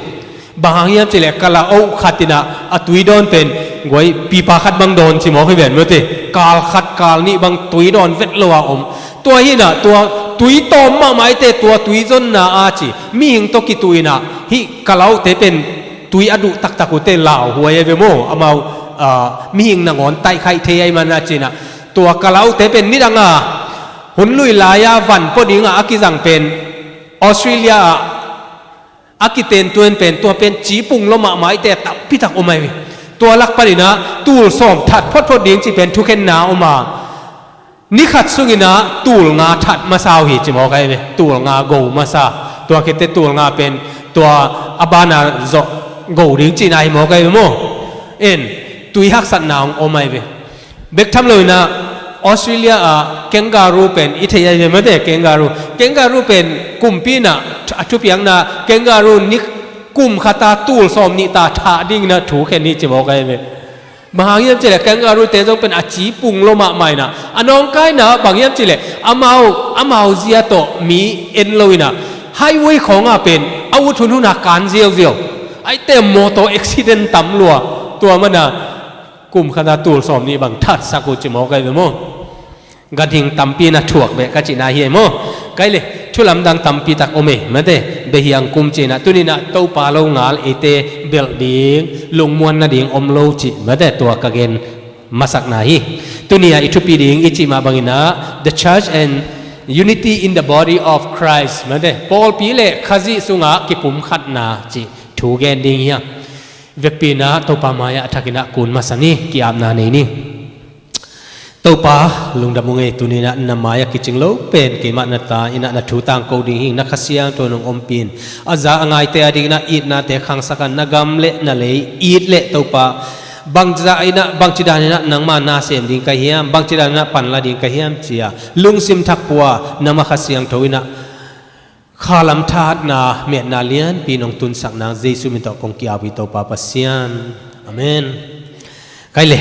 Bang hang hiam cih leh kalaoh khat in ah a tui dawn pen guai pipa khat bang dawn ci mawk hi ven mate. Kal khat kal nih bang tui dawn vet lo a om. Tua hi in ah tua tui tawm mahmah ite tua tui zonna a ci mihing tawh kituh in ah hih kalaohte pen tui a duh taktak uhte lauhuai ahi ve maw? Amau, ah, mihing nangawn taihkhaih thei ahih manin ah ci in ah tua kalaohte pen nidang a hun lui lai-a van pua dingah a kizang pen Australia ah a kitentuan pen tua pen ci pung lo mahmah ite tampitak om ahi ve. Tua lak panin ah tul sawm that photphot ding ci pen thukhenna om a, ni khat sungin ah tul nga that masa uh hi ci mawk ahi ve. Tul nga go masa. Tua khit teh tul nga pen tua a bana zawh go ding cihna hi mawk ahi ve maw? En, tui haksatna hong om ahi ve. Bek tham loin ah Australia ah kangaroo pen i thei ahi ve mate, kangaroo. Kangaroo pen kumpi in ah a thupiakna kangaroo ni kum khat a tul sawm nih ta thah dingin ah thu khen hi ci mawk ahi ve. Bang hang hiam cih leh kangaroo te zong pen a ci pung lo mahmah in ah a nawngkaina bang hiam cih leh amau, amau zia tawh mi en lo in ah highway khawngah pen a ut hunhun a kan ziauziau. Aite motor accident tam lua. Tua mana kum khat a tul sawm nih bang thatsak uh ci mawk ahi ve maw? Ganhing tampi na thuak beh ka cihna hi e maw? Kai le, thu lamdang tampi tak om e mate. Behiang kum cihna tuni in ah Topa lo ngal eite belh ding, lungmuan nading om lo cih mate, tua ka gen masakna hi. Tuni a i thupi ding i cih mah bangin ah the church and unity in the body of Christ mate, pawlpi le Khazih sungah kipumkhatna cih thu gen ding hi a. Vekpi in ah Topa mai-ah a thakin ah kun masa ni, ki-apna nei ni. Topa, lungdam ung ei, tuni in ah na mai-ah kicing lo pen keimah na ta in ah na thu tangko ding hi ing, na Kha Siangtho in hong ompih in. A za a ngaite a dingin ah itnate khangsak a, na gam le na lei it leh Topa, bangci dan in ah, bangci dan in ah nangma na sem ding ka hiam, bangci dan in ah panla ding ka hiam ci-a lungsim thak pua, nangma Kha Siangtho in ah Khalam thahatna, miatna lianpi nong tunsak nang Jesu min tawh kong ki-ap hi, Topa Pasian. Amen. Kai le.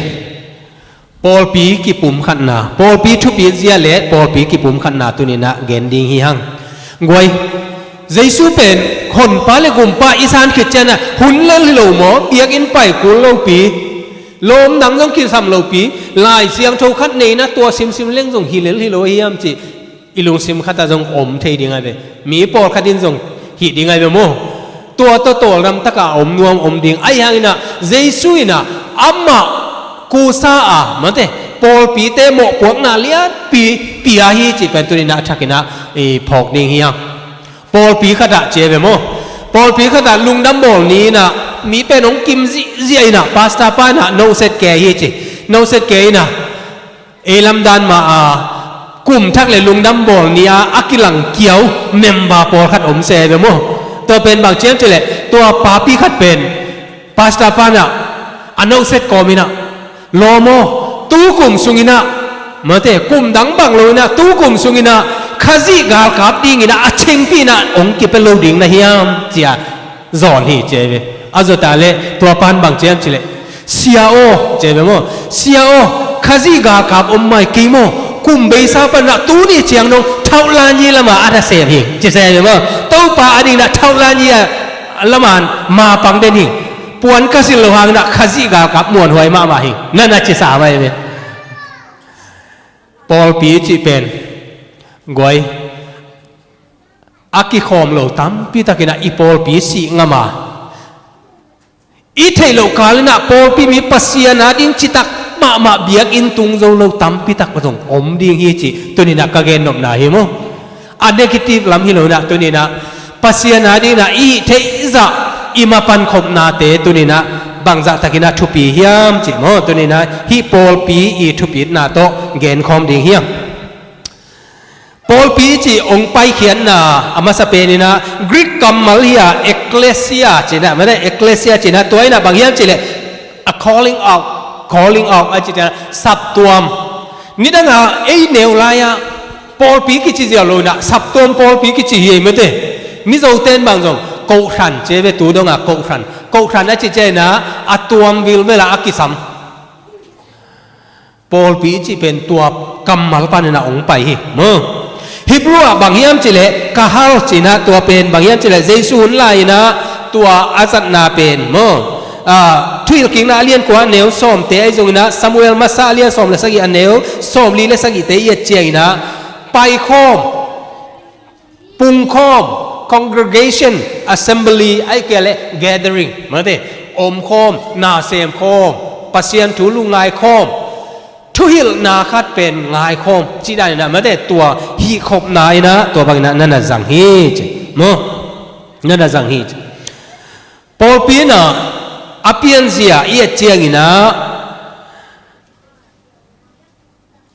Pawlpi kipumkhatna, pawlpi thupit zia le pawlpi kipumkhatna tuni-in ah gen ding hi hang. Guai, Jesu pen honpa le gumpa i san khit ciangin ah hun lel hi lo maw, biakinn pai kul lopi, lawm dang zong kisam lopi, Lai Siangtho khat nei-in ah tua simsim leng zong hi lel hi lo hiam cih i lungsim khatah zong om thei ding ahi ve. Mi pawlkhat in zong hih ding ahi ve maw. Tua tawh tawldam takah a om nuam om ding. Ahi hangin ah Jesu in ah amah kusa a, mate, pawlpite mawhpuakna lianpi pia hi cih pen tuni-in ah a thakin ah i phawk ding hi hang. Pawlpi khatah ci ahi ve maw. Pawlpi khatah lungdam bawl ni-in ah mi pen hong kim zihziah in ah pastor pa in ah noset kei hi ci. Noset kei in ah ei lamdan mah a kum thak le lungdam bawl ni-a a kilang kiau member pawlkhat om se ve maw. Tua pen bang ci hiam cih leh tua papi khat pen pastor pa in ah a noset kawmin ah, lawm aw, tu kum sungin ah, mate, kum dang bang lo-in ah tu kum sungin ah Khazih galkap dingin ah a chingpih in ah hong kipia lo ding na hiam ci-a zawn hi ci ahi ve. A zawh ta leh tua pan bang ci hiam cih leh, Sia aw, ci ahi ve maw. Sia aw, Khazih galkap om mai kei maw. Kum beisa pan ah tuni ciang dong Thailand hi lamah a nasem hi ci se ahi ve maw. Topa adingin ah Thailand hi a lamah mapang den hi. Puan ka silh loh hangin ah Khazih galkap muanhuai mahmah hi, na na cisa mai ve. Pawlpi cih pen, guai, a kikhawm lo tampi takin ah i pawlpi sih ngam a, i theih loh kalin ah pawlpi mi Pasian ading citak mahmah biakinn tung zo lo tampi tak zong om ding hi cih tuni-in ah ka gen nopna hi maw. A negative lam hi lo-in ah tuni-in ah Pasian adingin ah i hih theih zah i mapan khopnate tuni-in ah bangzah takin ah thupi hiam cih maw, tuni-in ah hih pawlpi i thupitna tawh genkhawm ding hi hang. Pawlpi cih hong paikhiatna a masa penin ah Greek kammal hi a, ekklesia ci-in ah, mate, ekklesia ci-in ah, tua in ah bang hiam cih leh a calling out, calling out a cih ciang ah saptuam. Nidang a ei neu lai-ah pawlpi kici ziau lo-in ah saptuam pawlpi kici hi, mate. Mizote in bang zong kohhran ci ve, tu dong a kohhran. Kohhran a cih ciangin ah a tuam vilvel ah a kisam. Pawlpi cih pen tua kammal panin ah hong pai hi maw. Hebrew ah bang hiam cih leh kahal ci-in ah, tua pen bang hiam cih leh Jesu hun lai-in ah tua a zatna pen maw. Ah, Thuhilhkikna a lian kua a neu sawmte ahi zongin ah, Samuel masa a lian sawm le sagih a neu sawmli le sagihte i et ciangin ah paikhawm, pungkhawm, congregation, assembly, ahih kei leh gathering, mate, omkhawm, na semkhawm, Pasian thu lungngai khawm, thuhilhna khat pen ngaikhawm cih dan in ah, mate, tua hihkhopna in ah tua bangin ah na na zang hi ci maw. Na na zang hi ci. Pawlpi in ah a pianzia i et ciangin ah,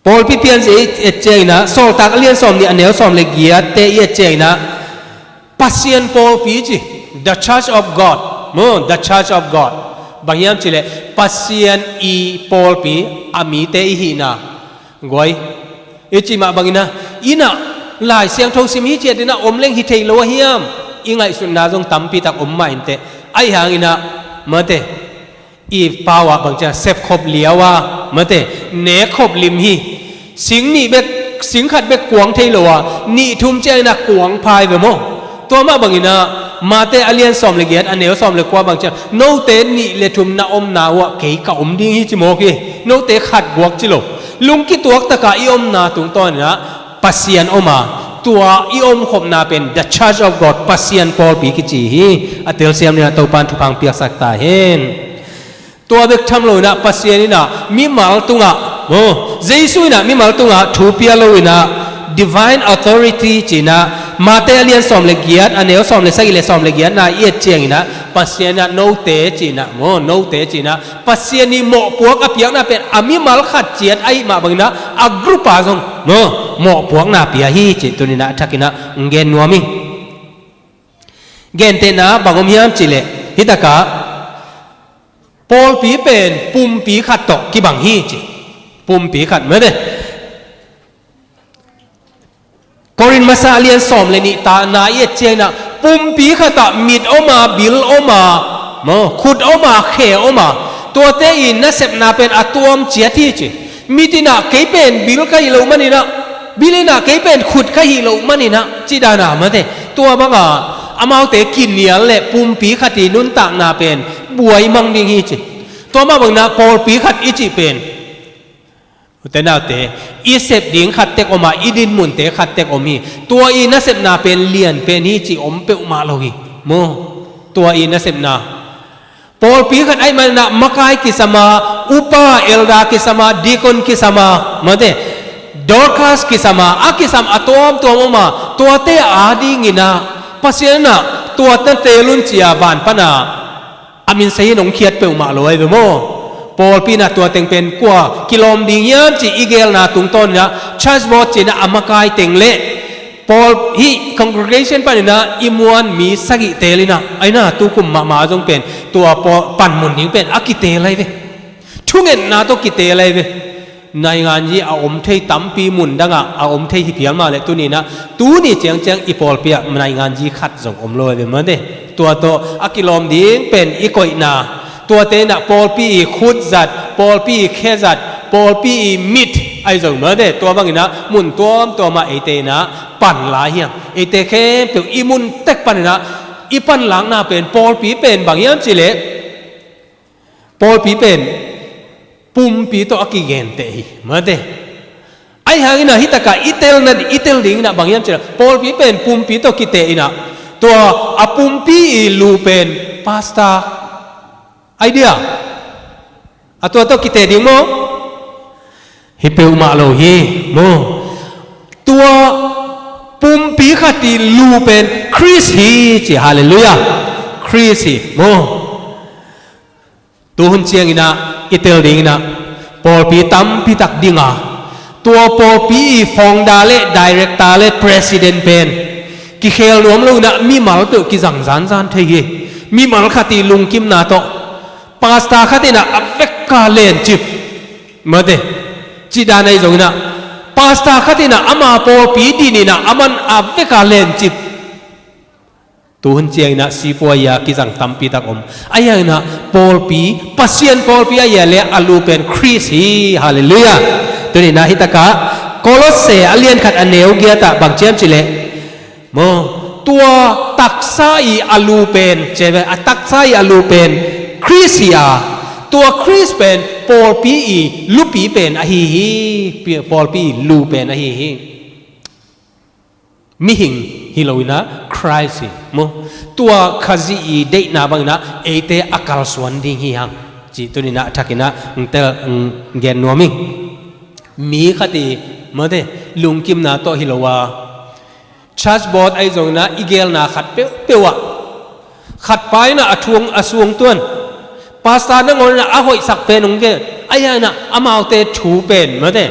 pawlpi pianzia i et ciangin ah, Sawltak a lian sawmnih a neu sawm le giatte i et ciangin ah, Pasian pawlpi ci, the church of God maw, the church of God. Bang hiam cih leh Pasian i pawlpi, a mite i hihna. Guai, i cih mah bangin ah, in ah Lai Siangtho sim hi ciat in ah om leng hi thei lo a hiam, i ngaihsutna zong tampi tak om mah inteh. Ahi hangin ah, mate, i pau ah bang ciang sepkhop liau a, mate, nekkhop lim hi. Sing nih bek, sing khat bek kuang thei lo a, nih thum ciangin ah kuang phai ve maw. Tua mah bangin ah Mate a lian sawm le giat a neu sawm le kua bang ciang, note nih le thum na omna uh ah kei ka om ding hi ci mawk hi. Note khat guak ci lo. Lungkituak takah i omna tungtawnin ah Pasian om a, tua i omkhopna pen the church of God, Pasian pawlpi kici hi. A telsiam ni-in ah Topa'n thupha hong piaksak ta hen. Tua bek tham lo-in ah Pasian in ah mimal tungah, oh, Jesu in ah mimal tungah thu pia lo-in ah, divine authority ci-in ah, Mate a lian sawm le giat a neu sawm le sagih le sawm le giatna i et ciangin ah, Pasian in ah note ci-in ah, oh, note ci-in ah, Pasian ii mawhpuak a piakna pen a mimal khat ciat ahih mah bangin ah, a group ah zong, oh, mawhpuakna pia hi cih tuni-in ah a thakin ah gen nuam ing. Gentehna bang om hiam cih leh, hi takah pawlpi pen pumpi khat tawh kibang hi ci. Pumpi khat, mate. Korin masa a lian sawm le nih ta na i et ciangin ah pumpi khatah mit om a, bil om a, maw, khut om a, khe om a, tuate i nasepna pen a tuam ciat hi ci. Mit in ah kei pen bil ka hi loh manin ah, bil in ah kei pen khut ka hi loh manin ah, ci dan a, mate, tua banga amaute kinial le pumpi khat i nuntakna pen buai mang ding hi ci. Tua mah bangin ah pawlpi khat i cih pen, ute naute, i sep ding khat tek om a, i dinmunte khat tek om hi. Tua i nasepna pen lian pen hi ci om peuhmah lo hi, maw. Tua i nasepna, pawlpi khat ahih manin ah makai kisam a, upa, elder kisam a, deacon kisam a, mate, Dorcas kisam a, a kisam a tuamtuam om a, tuate a dingin ah Pasian in ah tua na teel un ci a van pan a a min sei in hong khiat peuhmah lo ahi ve maw. Pawlpi in ah tua teng pen kua kilawm ding hiam ci i geelna tungtawn in ah church board ci in ah a makai teng le pawl hih congregation panin ah i muan mi sagih teel in ah, ahi in ah tukum mahmah zong pen tua pawl panmun ding pen a kiteel ahi ve. Thungetna tawh kiteel ahi ve. Nainganzi a om thei tampi mun dangah a om thei hi phial mah leh tuni in ah, tuni ciangciang i pawlpi ah nainganzi khat zong om lo ahi ve, mate. Tua tawh a kilawm ding pen i koihna, tuate in ah pawlpi i khut zat, pawlpi i khe zat, pawlpi i mit ahi zong, mate. Tua bangin ah mun tuamtuam ah eite in ah pan lai hiam? Eite khempeuh i mun tek panin ah i panlakna pen, pawlpi pen bang hiam cih leh, pawlpi pen pumpi tawh a kigenteh hi, mate. Ahi hangin ah hih takah i telna, i tel dingin ah bang hiam cih leh, pawlpi pen pumpi tawh kiteh in ah, tua a pumpi i lu pen pastor ahi dia, a tua tawh kiteh ding maw? Hi peuhmah lo hi, maw. Tua pumpi khat i lu pen Khrist hi ci, halleluiah. Khrist hi, maw. Tu hun ciangin ah i tel dingin ah pawlpi tampi tak ding a, tua pawlpi i founder le director le president pen kikhel nuam lo in ah mimal peuh kizang zanzan thei hi. Mimal khat i lungkimna tawh pastor khat in ah a vek a lencip, mate, cih dan ahi zongin ah, pastor khat in ah ama pawlpi din in ah aman a vek a lencip. Tu hun ciangin ah sipuai a kizang tampi tak om. Ahi hangin ah pawlpi, Pasian pawlpi ahi a leh a lu pen Khrist hi, halleluiah. Tuni in ah hih takah Kolosse a lian khat a neu giat ah bang ci hiam cih leh, maw, tua taksa i a lu pen, ci ve, a taksa i a lu pen Khrist hi a, tua Khrist pen pawlpi i lupi pen ahi hi, pi-, pawlpi i lu pen ahi hi. Mihing hi lo in ah Khrist hi, maw. Tua Khazih i deihna bangin ah eite a kalsuan ding hi hang cih tuni in ah a thakin ah ng tel, ng gen nuam ing. Mi khat i, mate, lungkimna tawh hi lo a, church board ahi zongin ah i geelna khat peuhpeuh ah, khat pa in ah a thu a suang tuan, pastor nangawn in ah a hoihsak pen hong gen, ahi hangin ah amaute thu pen, mate,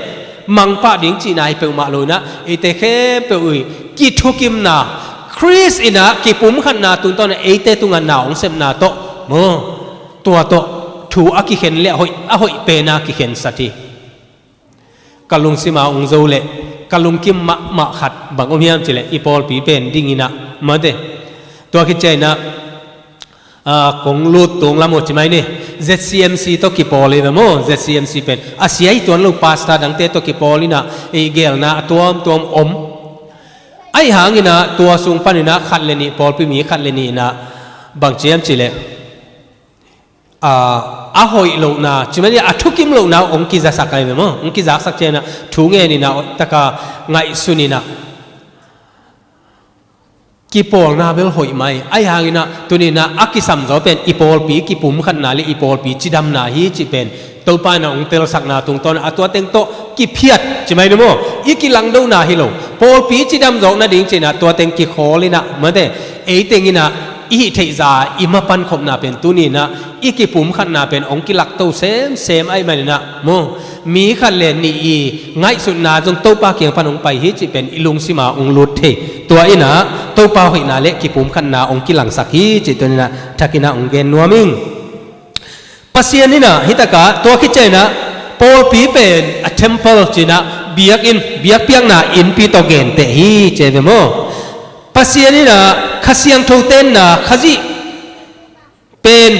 mangpah ding cihna hi peuhmah lo in ah, eite khempeuh i kithukimna, Khrist in ah kipumkhatna tungtawn in ah eite tungah na hong sepna tawh, maw, tua tawh thu a kikhen le a hoih, a hoih pen a kikhensat hi. Ka lungsim a hong zo leh ka lungkim mahmah khat bang om hiam cih leh, i pawlpi pen ding in ah, mate, tua khit ciangin ah, ah, kong lut tung lam uh ci mai ni, Z C M C tawh kipawl hi ve maw. Z C M C pen a sia hi tuan lo, pastor dangte tawh kipawl in ah i geelna a tuamtuam om. Ahi hangin ah tua sung panin ah khat le nih, pawlpi mi khat le nih in ah bang ci hiam cih leh, a, a hoih lohna, ci mai ni, a thukim lohna hong kizasak ahi ve maw. Hong kizaksak ciangin ah thu ngen in ah, taka ngaihsun in ah, kipawlna bel hoih mai. Ahi hangin ah tuni in ah a kisam zaw pen i pawlpi kipumkhatna le i pawlpi cidamna hi cih pen Topa in ah hong telsakna tungtawn a tua teng tawh kiphiat, ci mai ni maw, i kilangdona hi lo. Pawlpi cidam zawk nading ci in ah tua teng kikhawl in ah, mate, ei teng in ah i hih theihza i mapan khopna pen tuni in ah i kipumkhatna pen hong kilakto semsem ahih manin ah, maw, mi khat le nih i ngaihsutna zong Topa kiang pan hong pai hi cih pen i lungsim a hong lut thei. Tua in ah Topa hoihna le kipumkhatna hong kilangsak hi cih tuni in ah thakin ah hong gen nuam ing. Pasian in ah hih takah tua khit ciangin ah pawlpi pen a temple ci in ah Biakinn, biakpiakna innpi tawh genteh hi ci ve maw? Pasian in ah Kha Siangtho tenna Khazih pen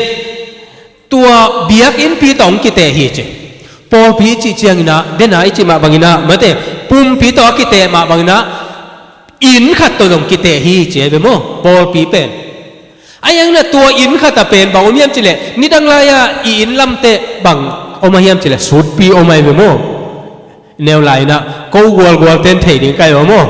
tua biakinnpi tawh hong kiteh hi ci. Pawlpi i cih ciangin ah, dena i cih mah bangin ah, mate, pumpi tawh a kiteh mah bangin ah, inn khat tawh zong kiteh hi ci ve maw? Pawlpi pen. Ahi hangin ah tua inn khat a pen bang om hiam cih leh, nidang lai-a i inn lamteh bang om a hiam cih leh, sutpi om ahi ve maw? Neu lai-in ah ko gualgual ten thei ding ka hi maw?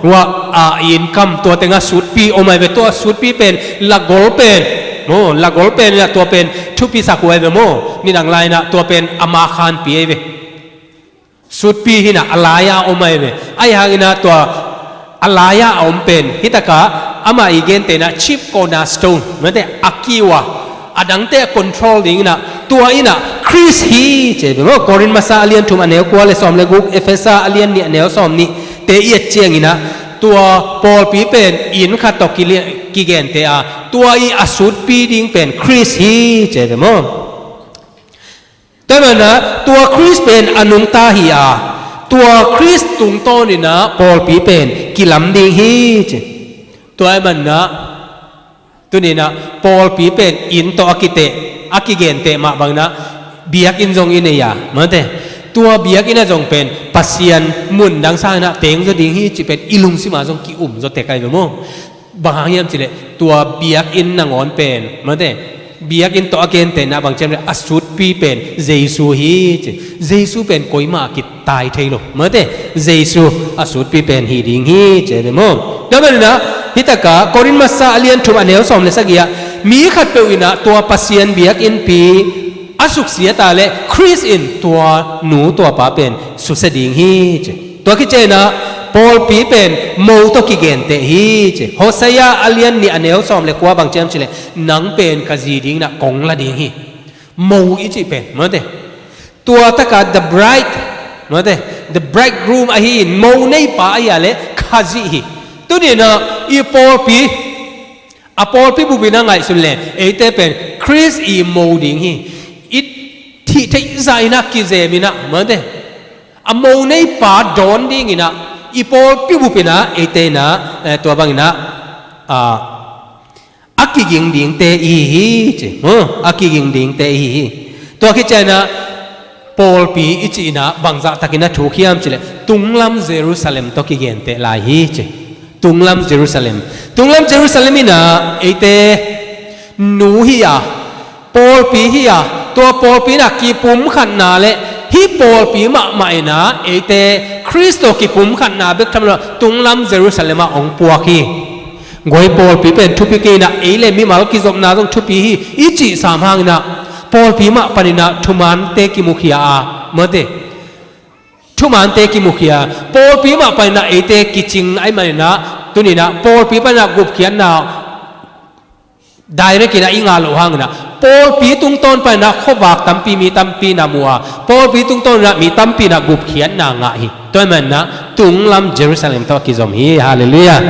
Tua a, i inn kam tua tengah sutpi om ahi ve, tua sutpi pen lagol pen maw, lagol pen in ah tua pen thupisak uh ahi ve maw? Nidang lai-in ah tua pen ama khanpi ahi ve. Sutpi hi in ah a lai-a om ahi ve. Ahi hangin ah tua a lai-a a om pen, hi takah amah i gentehna chief cornerstone, mate, a kiu a, a dangte a control dingin ah, tua in ah Khrist hi ci ve maw? Korin masa a lian thum a neu kua le sawm le guk, Efesa a lian nih a neu sawm nih te i et ciangin ah, tua pawlpi pen inn khat tawh kilia-, kigenteh a, tua i a sutpi ding pen Khrist hi ci ve maw? Tua ahih manin ah tua Khrist pen a nungta hi a, tua Khrist tungtawnin ah pawlpi pen kilam ding hi ci. Tua ahih manin ah tuni-in ah pawlpi pen inn tawh a kiteh, a kigenteh mah bangin ah biakinn zong i nei a, mate. Tua biakinn ah zong pen Pasian mun dang sangin ah teng zaw ding hi cih pen i lungsim ah zong ki-um zaw tek ahi ve maw? Bang hang hiam cih leh tua biakinn nangawn pen, mate, biakinn tawh a gentehna bang ci hiam cih leh a sutpi pen Jesu hi ci. Jesu pen koimah a kitai thei lo, mate, Jesu a sutpi pen hi ding hi ci ve maw? Tua ahih manin ah hi takah Korin masa a lian thum a neu sawm le sagih ah, mi khatpeuh in ah tua Pasian biakinnpi a suksiat a leh Khrist in tua nu tua pa pen susia ding hi ci. Tua khit ciangin ah pawlpi pen mo tawh kigenteh hi ci. Hosea a lian nih a neu sawm le kua bang ci hiam cih leh, nang pen ka zi dingin ah kong la ding hi. Mo i cih pen, mate, tua takah the bride, mate, the bridegroom ahi in, mo neipa ahi a leh Khazih hi. Tuni-in ah i pawlpi, a pawlpi bupin ah ngaihsun leh eite pen Khrist i mo ding hi. I thih theih zah in ah kizem in ah, mate, a mo neipa dawn dingin ah i pawlpi bupin ah eite in ah, eh, tua bangin ah, ah, a kiging dingte i hi hi ci. Huh? A kiging dingte i hi hi. Tua khit ciangin ah pawlpi i cih in ah bangzah takin a thuk hiam cih leh, tunglam Jerusalem tawh kigenteh lai hi ci. Tunglam Jerusalem. Tunglam Jerusalem in ah eite nu hi a, pawlpi hi a, tua pawlpi in ah kipumkhatna leh hih pawlpi mahmah in ah eite Khrist tawh kipumkhatna bek tham lo, tunglam Jerusalem ah hong puak hi. Guai, pawlpi pen thupi kei in ah, ei le mimal kizopna zong thupi hi i cih sam hangin ah pawlpi mah panin ah thumante kimukhia a, mate, thumante kimukhia, pawlpi mah panin ah eite kicing ahih manin ah, tuni-in ah pawlpi panin ah gupkhiatna direct in ah i ngah loh hangin ah, pawlpi tungtawn panin ah khuavak tampi, mi tampi in ah mu a, pawlpi tungtawn in ah mi tampi in ah gupkhiatna ngah hi. Tua ahih manin ah tunglam Jerusalem tawh a kizom hi. Halleluiah.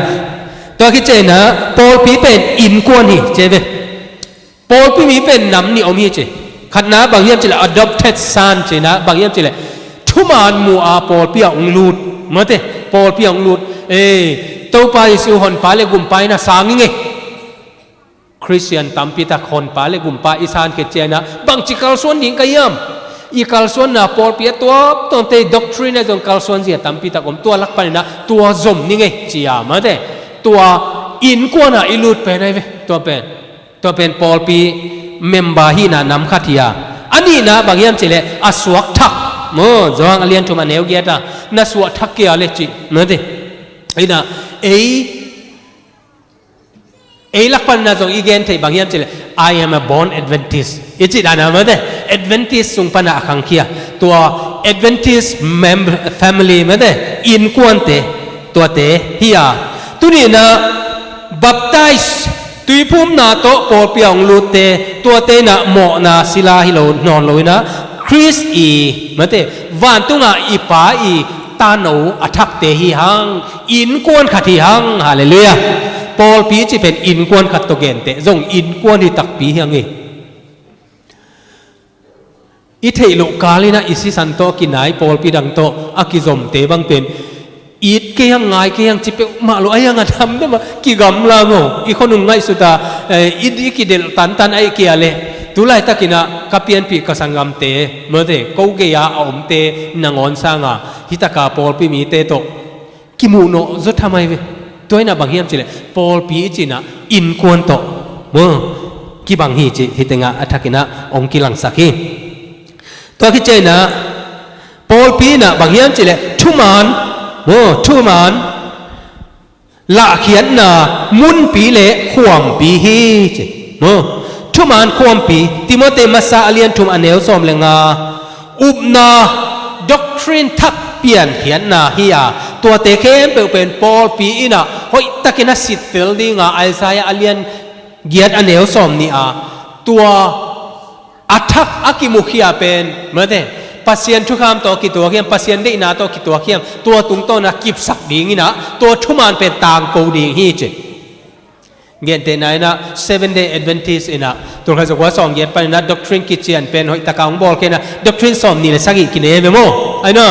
Tua khit ciangin ah pawlpi pen innkuan hi ci ve. Pawlpi mi pen nam nih om hi ci. Khatna bang hiam cih leh adopted son ci-in ah, bang hiam cih leh thuman mu a pawlpi ah hong lut, mate, pawlpi ah hong lut. Eh, Topa Jesu honpa le gumpa in ah sang i ngei. Khristian tampi tak honpa le gumpa i san khit ciangin ah, bangci kalsuan ding ka hiam? I kalsuanna pawlpi a tuamtuamte, doctrine ah zong kalsuan zia tampi tak om, tua lak panin ah tua zom ning ei ci a, mate, tua innkuan ah i lut pen ahi ve. Tua pen, tua pen pawlpi member hihna nam khat hi a. A nihna bang hiam cih leh a suak thak maw, Johan a lian thum a neu giat ah, na suah thak kei a leh ci, mate. Ei na, ei Ei lak panin ah zong i gen theih bang hiam cih leh, "I am a born Adventist," i cih dan a, mate, Adventist sung panin ah a khangkhia. Tua Adventist mem-, family, mate, innkuante, tuate hi a. Tuni-in ah baptize, tuiphumna tawh pawlpi ah hong lutte, tuate in ah mawhna sila hi lo, nawn lo in ah, Khrist i, mate, vantung ah i Pa i tano a thakte hi hang, innkuan khat hi hang. Halleluiah. Pawlpi cih pen innkuan khat tawh genteh, zong innkuan hi takpi hi hang hi. I theih loh kal in ah i sisan tawh kinai pawlpi dang tawh a kizomte bang pen it kei hang, ngai kei hang ci peuhmah lo, a hiang a damdam a kigamla maw, i khuanung ngaihsut a, eh, i, i kidelh tantan a i kia leh. Tulaitakin ah ka pianpih ka sanggamte, mawte, ko gei-a a omte nangawn sanga hitaka pawlpi mite tawh kimuh nawh zaw thamai ve. Tua in ah bang hiam cih leh pawlpi i cih in ah innkuan tawh maw, kibang hi cih hih tengah a thakin ah hong kilangsak hi. Tua khit ciangin ah pawlpi in ah bang hiam cih leh thuman maw, thuman lahkhiatna munpi le khuampi hi ci maw. Thuman khuampi, Timoti masa a lian thum a neu sawm le nga, upna, doctrine thak piankhiatna hi a, tuate khempeuh pen pawlpi in ah hoihtakin a sittel dinga, Isaiah a lian giat a neu sawm nih a, tua a thak a kimukhia pen, mawte, Pasian thukham tawh kituak hiam, Pasian deihna tawh kituak hiam, tua tungtawn a kipsak ding in ah tua thuman pen tangko ding hi ci. Gentehna in ah Seven Day Adventist in ah tulkhat zakua sawm giat panin ah doctrine kician pen hoihtaka hong bawl kei in ah doctrine sawm nih le sagih kinei ve maw? Ai na,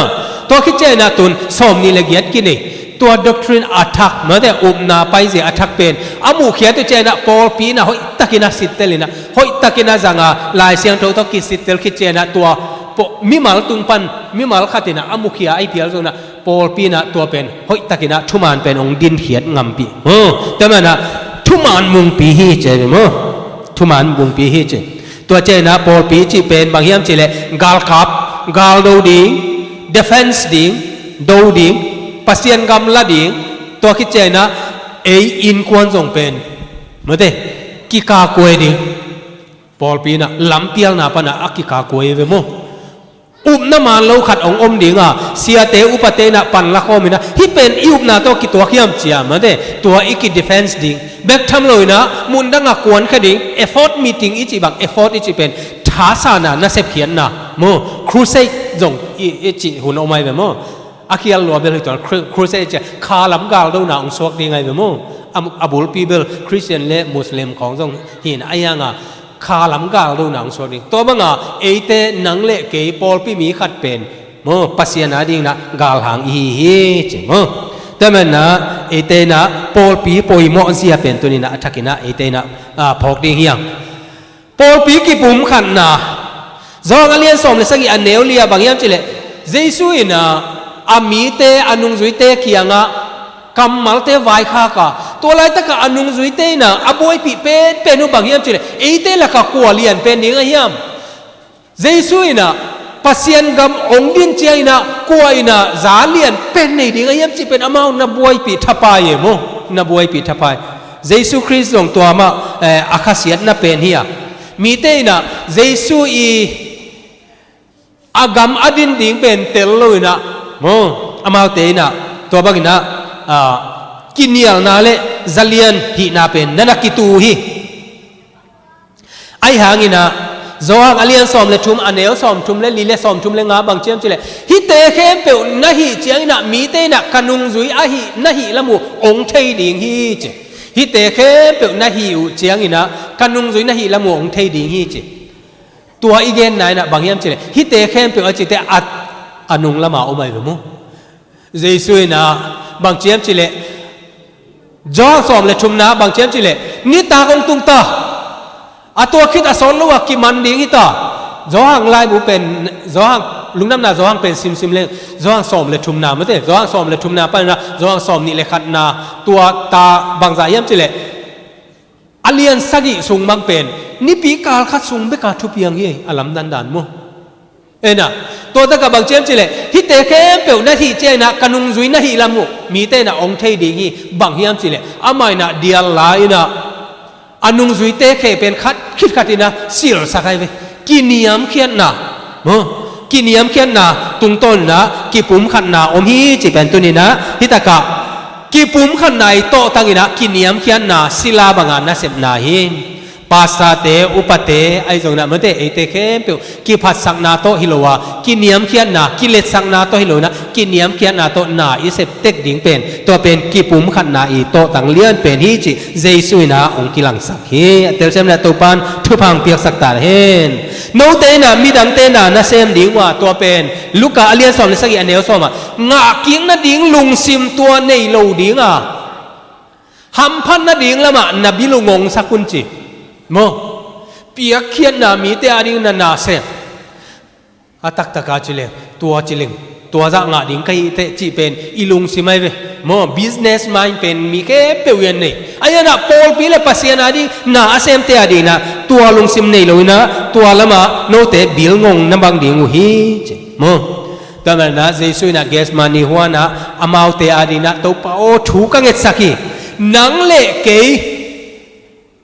tua khit ciangin ah tun sawm nih le giat kinei. Tua doctrine a thak, mawte, upna paizia a thak pen a muhkhiat uh ciangin ah pawlpi in ah hoihtakin a sittel in ah, hoihtakin a zanga, Lai Siangtho tawh kisittel khit ciangin ah tua paw-, mimal tung pan mimal khat in ah a mukhia a i pial zongin ah pawlpi in ah tua pen hoihtakin ah thuman pen hong dinkhiat ngampih. Tua manin ah thuman mungpi hi ci ve maw? Thuman mungpi hi ci. Tua ciangin ah pawlpi cih pen bang hiam cih leh galkap, galdo ding, defense ding, do ding, Pasian gam la ding. Tua khit ciangin ah ei innkuan zong pen, mawte, kikakuai ding. Pawlpi in ah lampialna pan ah a kikakuai ve maw? Upna man lo khat hong om ding a, siate upate in ah pan la khawm in ah, hih pen i upna tawh kituak hiam ci a, mawte, tua i ki-defense ding. Bek tham lo in ah mundang a kuankhia ding, effort meeting i cih bang, effort i cih pen thasana, nasepkhiatna maw, crusade zong i, i cih hun om ai ve maw? A khial lua bel hi tuan, cru-, crusade i cih a khalam galdona hong suak ding ai ve maw? A, a bulpi bel Christian le Muslim khawng zong hi in ah, a hiang a khalam galdona hong suak ding. Tua banga eite nang le kei pawlpi mi khat pen maw, Pasian a dingin ah galhang i hi hi ci maw. Tua manin ah eite in ah pawlpi poimawh zia pen tuni in ah a thakin ah eite in ah, ah, phawk ding hi hang. Pawlpi kipumkhatna. Johan a lian sawm le sagih a neu li ah bang hiam cih leh Jesu in ah a mite, a nungzuite kiangah kammalte vaikhak a, tua laitakah a nungzuite in ah a buaipih penpen uh bang hiam cih leh eite lakah kua lian pen ding a hiam? Jesu in ah Pasian gam hong din ciangin ah kua in ah za lian pen nei ding a hiam cih pen amau na buaipih thapai e maw, na buaipih thapai. Jesu Khrist zong tua mah, eh, a khasiatna pen hi a. Mite in ah Jesu i a gam a din ding pen tel lo in ah maw, amaute in ah tua bangin ah, ah, kinialna le zalian hihna pen na na kitu hi. Ahi hangin ah Johan a lian sawm le thum a neu sawm thum le li le sawm thum le nga bang ci hiam cih leh, hihte khempeuh na hih ciangin ah mite in ah ka nungzui ahih na hih lam uh hong thei ding hi ci. Hihte khempeuh na hih uh ciangin ah ka nungzui na hih lam uh hong thei ding hi ci. Tua i genna in ah bang hiam cih leh hihte khempeuh a cihte a, a nung lam a om ai ve maw? Jesu in ah bang ci hiam cih leh, Johan sawm le thumna bang ci hiam cih leh, nitak hong tung ta, a tua khit a sawt lo a kiman ding hi ta. Johan laibu pen, Johan, Lungdamna Johan pen simsim leng, Johan sawm le thumna, mawte, Johan sawm le thumna panin ah Johan sawm nih le khatna, tua ta bangzah hiam cih leh, a lian sagih sung bang pen nipi kal khat sung bek a thupiang hi, a lamdang dan maw? Ei na, tua takah bang ci hiam cih leh, hihte khempeuh na hih ciangin ah ka nungzui na hih lam uh mite in ah hong thei ding hi. Bang hiam cih leh amah in ah dial la in ah a nungzuite khempeuh pen khat khit khat in ah silsak ai ve. Kiniamkhiatna maw, kiniamkhiatna tungtawn in ah kipumkhatna om hi cih pen tuni in ah hih takah kipumkhatna i tawhtang in ah kiniamkhiatna sila banga nasepna hi. Pastorte, upate, ahi zongin ah mate, eite khempeuh kiphatsakna tawh hi lo a, kiniamkhiatna, kiletsakna tawh hi lo in ah, kiniamkhiatna tawh na i sep tek ding pen, tua pen kipumkhatna i tawhtang lian pen hi cih Jesu in ah hong kilangsak hi. A telsiam in ah Topa'n thupha hong piaksak ta hen. Note in ah midangte na na sem ding uh a, tua pen Luka a lian sawm le sagih, a neu sawm ah, ngahkik nading lungsim tua nei lo ding a, hamphat nading lamah na bil uh ngongsak un ci. Maw, piakkhiatna mite ading na na sem. A taktaka ci leng, tua ci leng, tua zah ngah ding ka hi teh cih pen i lungsim ahi ve. Maw, business mind pen mi khempeuh in nei. Ahi zongin ah pawlpi le Pasian ading na a semte ading in ah tua lungsim nei lo in ah, tua lamah note bil ngong na bang ding uh hi ci. Maw, tua manin ah Jesu in ah Gethsemane huan ah amaute ading in ah, Topa aw, thu ka ngetsak hi. Nang le kei,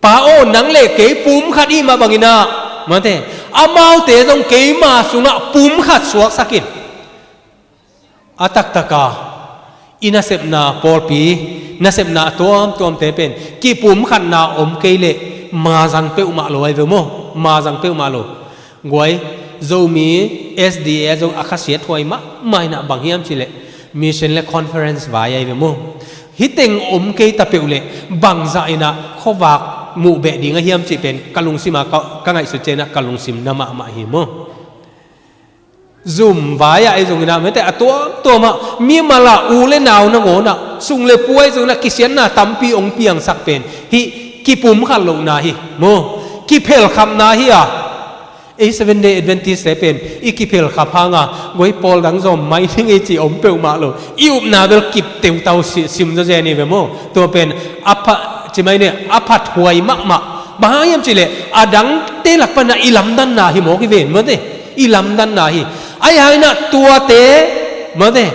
Pa aw, nang le kei pumkhat i hih mah bangin ah, mate, amaute zong keima sungah pumkhat suaksak in. A taktaka i nasepna, pawlpi nasepna a tuamtuamte pen kipumkhatna om kei leh mazang peuhmah lo ahi ve maw. Mazang peuhmah lo. Guai, Zomi S D A zong a khasiathuai mahmah in ah bang hiam cih leh mission le conference vai ahi ve maw. Hih teng om kei ta peuh leh bangzah in ah khuavak muh beh ding ahi hiam cih pen ka lungsim ah ka, ka ngaihsut ciangin ah ka lungsim na mahmah hi maw. Zoom vai ah ahi zongin ah mate, a tuamtuam ah mimal ah u le nau nangawn ah, sung le pu ahi zongin ah kisiatna tampi hong piangsak pen hih kipumkhat lohna hi maw. Kiphelkhapna hi a. Ei Seventh Day Adventist te pen i kiphelkhap hang a, guai, pawl dang zawm mai ding ei cih om peuhmah lo. I upna bel kip teutau si, sim zawzen hi ve maw. Tua pen a pha, ci mai ni, a phathuai mahmah. Bang hang hiam cih leh a dangte lak pan ah i lamdanna hi mawk hi ven, mate. I lamdanna hi. Ahi hangin ah tuate, mate,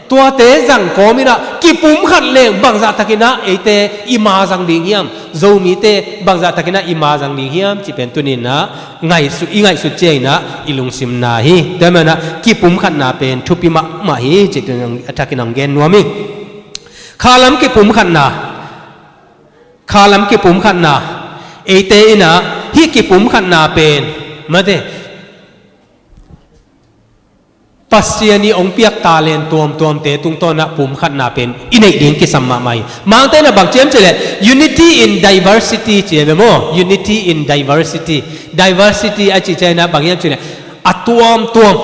tuate zang kawmin ah kipumkhat leng bangzah takin ah eite i mazang ding hiam, Zomite bangzah takin ah i mazang ding hiam cih pen tuni-in ah ngaihsut, i ngaihsut ciangin ah i lungsimna hi. Tua manin ah kipumkhatna pen thupi mahmah hi cih tuni-in a thakin hong gen nuam hi. Khalam kipumkhatna, khalam kipumkhatna, eite in ah hih kipumkhatna pen, mate, Pasian i hong piak talent tuamtuamte tungtawn ah pumkhatna pen i neih ding kisam mahmah hi. Mangte in ah bang ci hiam cih leh unity in diversity ci hi ve maw. Unity in diversity. Diversity a cih ciangin ah bang hiam cih leh a tuamtuam,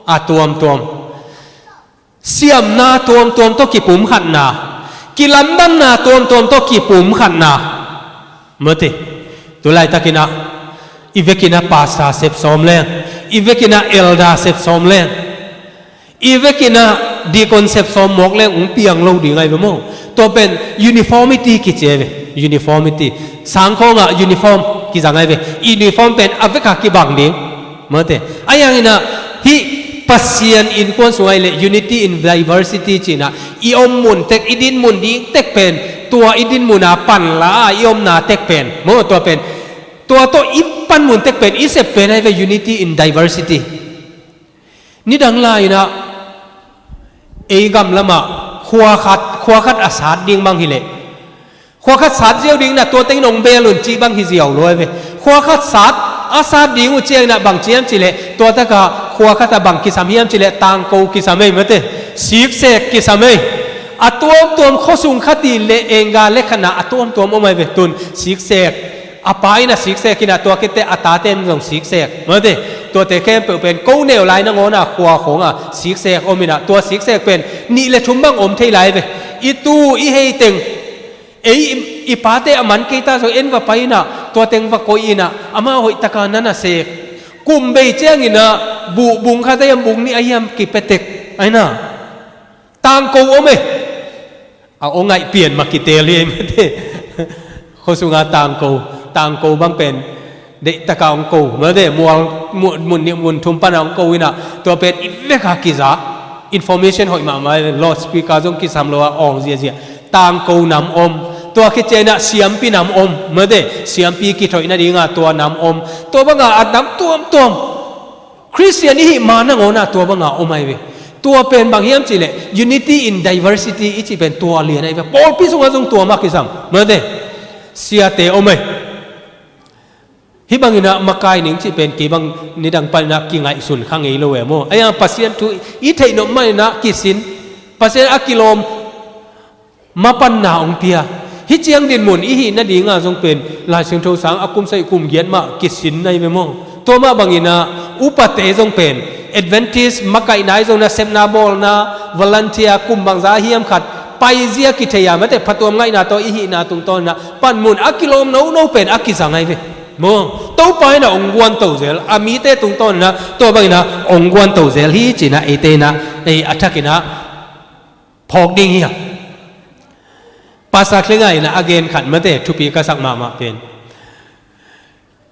a tuamtuam, siamna tuamtuam tawh kipumkhatna, kilamdanna tuamtuam tawh kipumkhatna. Mate, tu laitakin ah i vekin ah pastor sep sawm leng, i vekin ah elder sep sawm leng, i vekin ah deacon sep sawm mawk leng hong piang lo ding ahi ve maw. Tua pen uniformity kici ahi ve. Uniformity. Sangkhawng ah uniform kizang ahi ve. Uniform pen a vek a kibang ding. Mate. Ahi hangin ah hih Pasian innkuan sung ahih leh unity in diversity ci-in ah i om mun tek, i din mun ding tek pen, tua i din mun a panla a i omna tek pen, maw, tua pen, tua tawh i pan mun tek pen, i sep pen ahi ve, unity in diversity. Nidang lai-in ah ei gam lamah khua khat, khua khat a sat ding bang hi leh, khua khat sat ziau ding in ah tua teng in hong bel un cih bang hi ziau lo ahi ve. Khua khat sat, a sat ding uh ciangin ah bang ci hiam cih leh, tua tak ah khua khat ah bang kisam hiam cih leh, tangko kisam ei, mate. Siksek kisam ei. A tuamtuam khuasung khat i leh, engga le khat na a tuamtuam om ahi ve. Tun siksek, a pa in ah siksek in ah, tua khit teh a tate in zong siksek, mate. Tuate khempeuh pen ko neu lai nangawn ah khua khawng ah siksek om in ah, tua siksek pen nih le thum bang om thei lai ve. I tu i hei teng, ei i, i pate a man kei ta zong en va pai in ah, tua teng va koih in ah, amau hoih tak a na na sek. Kum bei ciangin ah buh bung khat a hiam, bung nih a hiam kipia tek. Ahi na, tangko om ei. A aw ngaih pian mah kiteel hi ei, mate. Khuasung a tangko, tangko bang pen deih tak a hong ko, mate, mual, mu-, mun nih mun thum pan a hong ko in ah, tua pen i vek a kiza. Information hoih mahmah, loudspeaker zong kisam lo a, awng ziazia. Tangko nam om. Tua khit ciangin ah siampi nam om, mate. Siampi kithoih nading a tua nam om. Tua bang a a nam tuamtuam, Khristian i hih ma nangawn ah tua bang a om ahi ve. Tua pen bang hiam cih leh, unity in diversity i cih pen tua lian ahi ve. Pawlpi sung ah zong tua mah kisam, mate. Siate om ei. Hih bangin ah makai ning cih pen kei bang nidang panin ah kingaihsun kha ngei lo e maw. Ahi hang Pasian thu i theih nop manin ah kisin, Pasian a kilawm mapanna hong pia. Hih ciang dinmun i hih nading ah zong pen Lai Siangtho sang a kum sagih kum giat mah kisin na hi ve maw. Tua mah bangin ah upate zong pen Adventist makaihna hi zong, nasepna bawlna, volunteer, kum bangzah hiam khat paizia kithei a, mate, phatuam ngaihna tawh i hihna tungtawn in ah panmun a kilawm nono pen a kizang ahi ve maw. Topa in ah hong guanto zel, a mite tungtawn in ah tua bangin ah hong guanto zel hi ci-in ah eite in ah, ei, a thakin ah phawk ding hi a. Pastor Klenga in ah a gen khat, mate, thupi ka sak mahmah pen,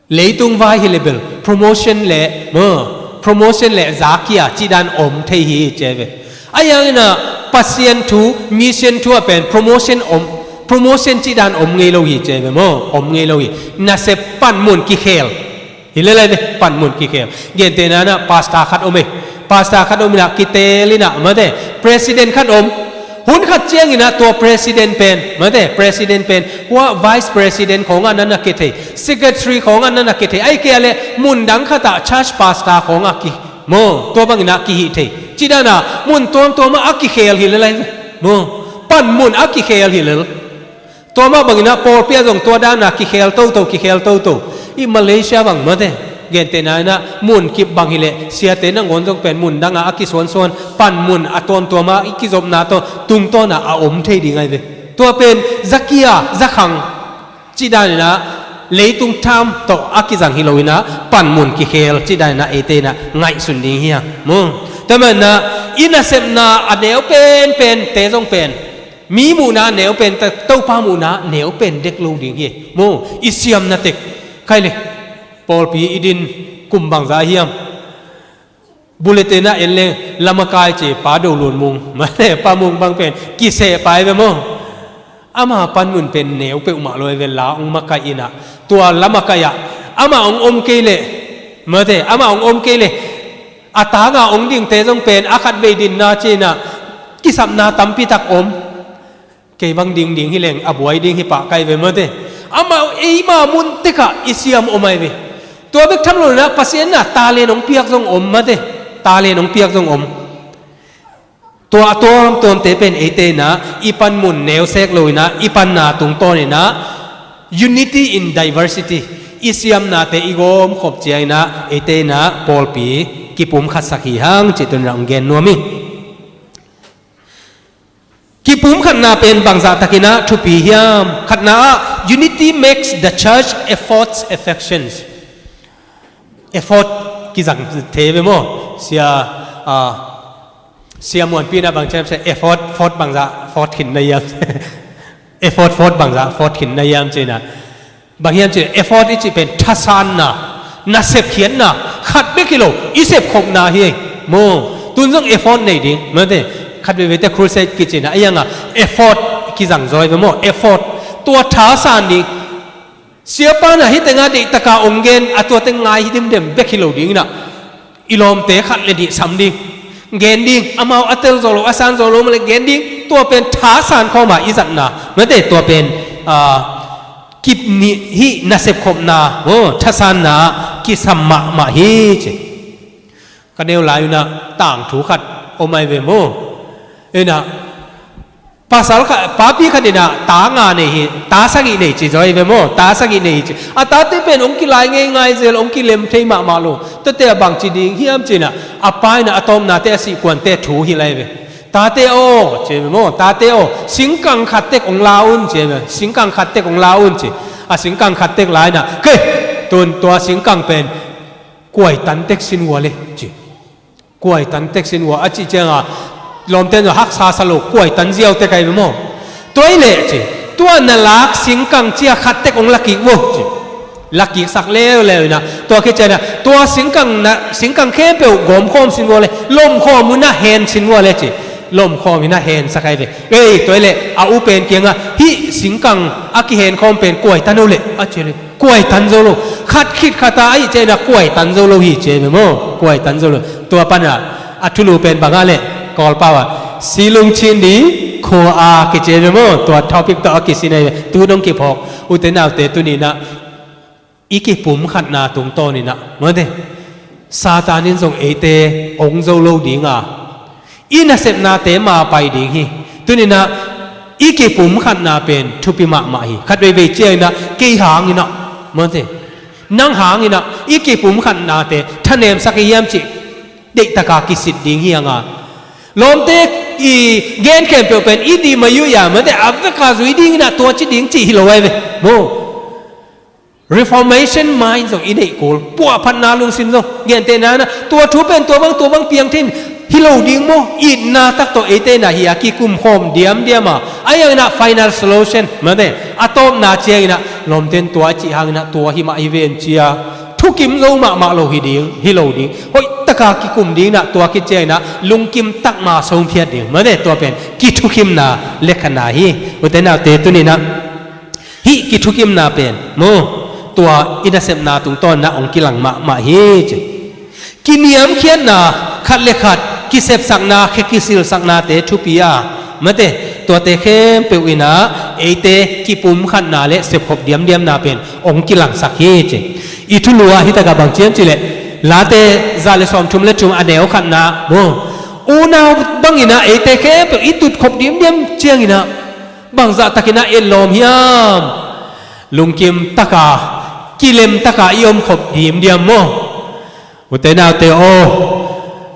leitung vai hi le bel promotion le maw, promotion le zakia cih dan om thei hi ci ahi ve. Ahi hangin ah Pasian thu, mission thu ah pen promotion om, promotion cih dan om ngei lo hi ci ahi ve maw, om ngei lo hi. Nasep panmun kikhel hi lel ahi ve, panmun kikhel. Gentehna in ah pastor khat om e. Pastor khat om in ah kiteel in ah, mate, president khat om. Hun khat ciangin ah tua president pen, mate, president pen hua vice president khawng ah na na kia thei, secretary khawng ah na na kia thei, ahih kei leh mun dang khat ah church pastor khawng ah ki maw, tua bangin ah kihih thei. Cih dan ah mun tuamtuam ah a kikhel hi lel ahi ve maw. Panmun a kikhel hi lel. Tua mah bangin ah pawlpi ah zong tua dan ah kikhel toto, kikhel toto. I Malaysia bang, mate, gentehna in ah mun kip bang hi leh siate nangawn zong pen mun dang ah a kisuansuan, panmun a tuamtuam ah i kizopna tawh tungtawn ah a om thei ding ahi ve. Tua pen zakia, zakhang cih dan in ah leitung tham tawh a kizang hi lo in ah panmun kikhel cih dan in ah eite in ah ngaihsun ding hi hang maw. Tua manin ah i nasepna a neu penpente zong pen, mi muhna a neu pen, Topa muhna a neu pen dek lo ding hi maw. I siamna tek, khai le, pawlpi i din kum bangzah hiam, bulletin ah en leng, Lamakai ci, Pa Do Lun Mung, mate, Pa Mung bang pen kiseh pa hi ve maw. Ama panmun pen neu peuhmah lo hi ve, la hong makaih in ah, tua Lamakai ah amah hong om kei leh, mate, amah hong om kei leh a tang a hong dingte zong pen a khatvei dinna ci-in ah kisapna tampi tak om. Kei bang ding ding hi leng a buai ding hi pah ka hi ve, mate. Amah eima mun tek ah i siam om ahi ve. Tua bek tham lo in ah Pasian in ah talent hong piak zong om, mate. Talent hong piak zong om. Tua a tuamtuamte pen eite in ah i panmun neu sek lo in ah i panna tungtawn in ah unity in diversity, i siamnate i gawmkhop ciangin ah eite in ah pawlpi kipumkhatsak hi hang cih tu-in ah hong gen nuam hi. Kipumkhatna pen bangzah takin ah thupi hiam? Khatna ah, unity makes the church efforts effections. Effort kizang thei ve maw? Sia, ah, Sia Muanpi in ah bang ci hiam cih leh effort, fort bangzah, fort khin na hiam? Effort, fort bangzah, fort khin na hiam ci-in ah. Bang hiam cih leh effort i cih pen thasanna, nasep khiatna, khat bek hi lo, i sepkhopna hi maw. Tun zong effort nei ding, mate, khat veivei te crusade kici-in ah, a iang ah effort kizang zaw hi ve maw, effort. Tua thasan ding. Siapa in ah hih teng ah deihtaka hong gen, a tua teng ngai hi dimdem bek hi lo ding in ah, i lawmte khat le nih sam ding, gen ding, amau a tel zo lo, a san zo lo mah leh gen ding, tua pen thasan khawm a i zatna, mate, tua pen, ah, kip nih hih nasepkhopna, oh, thasanna kisam mahmah hi ci. Ka neu lai un ah tangthu khat om ahi ve maw. In ah, pasal khat, papi khat in ah ta nga nei hi, ta sagih nei ci zaw hi ve maw, ta sagih nei hi ci. A tate pen hong kilai ngeingai zel, hong kilem thei mahmah lo. Tuate a bangci ding hiam ci-in ah, a pa in ah a tawpnate, a sihkuante thu hilh ahi ve. Tate aw, ci ve maw, tate aw, singkang khat tek hong la un, ci ve, singkang khat tek hong la un ci. A singkang khat tek la in ah, kei, tun tua singkang pen kuaitan tek sin ua le, ci. Kuaitan tek sin ua, a cih ciang a, lawmte in zong haksa sa lo, kuaitan ziau tek ahi ve maw. Tua hi leh, ci, tua na lak singkang cia khat tek hong lakik vo, ci. Lakiksak leuleu in ah, tua khit ciang ah, tua singkang na, singkang khempeuh gawmkhawm sin ua le, lomkhawm un ah hen sin ua le, ci. Lomkhawm in ah hensak ahi ve. Ei, tua hi leh, a u pen kiangah, hih singkang a kihenkhawm pen kuaitan o leh, a ci le, kuaitan zo lo. Khat khit khat a ahih ciangin ah kuaitan zo lo hi ci ahi ve maw. Kuaitan zo lo. Tua pan ah, a thulu pen bang a leh, Kawlpau ah, silung chin di khua a kici ahi ve maw. Tua topic tawh a kisin ahi ve. Tu dong kiphawk. Ute naute tuni in ah I kipumkhatna tungtawninah, mate, Satan in zong eite ong zo lo dinga, i nasepnate ma pai ding hi. Tuninah i kipumkhatna pen thupi mahmah hi. Khat veivei cianginah kei hanginah, mate, nang hanginah i kipumkhatnate thanemsak i hiam cih deihtaka kisit ding hi hanga, lawmte i gen khempeuh pen i dih mai uh ia, mate, a veka zui dinginah tua ci ding cih hi lo ai ve. Maw, reformation mind zong i neih kul, puahphatna lungsim zong, gentehna inah tua thu pen tua bang tua bang piang thei in, hi lo ding maw, itna tak tawh eite inah hi a kikum khawm diamdiam a, a hianginah final solution, mate, a tawpna cianginah lawmten tua a cih hanginah tua hi mah hi ven cia thukim zo mahmah lo hi ding, hi lo ding, hoihtaka kikum dinginah tua khit cianginah lungkim takma songphiat ding, mate, tua pen kithukhimna lekhatna hi. Ute naute, tuninah hih kithukimna pen, maw, tua i nasepna tungtawnna hong kilang mahmah hi ci. Kiniamkhiatna, khat le khat kisepsakna, khe kisilsaknate thupi a, mate, tuate khempeuh inah eite kipumkhatna le sepkhop diamdiamna pen hong kilangsak hi ci. I thulu ah hitakah bang ciam cileh, Late za le sawmthum le thum a neu khatna, maw, unau banginah eite khempeuh i tutkhop diamdiam cianginah bangzahtakinah etlawm hiam? Lungkim taka, kilem taka i omkhop diamdiam maw? Ute naute aw,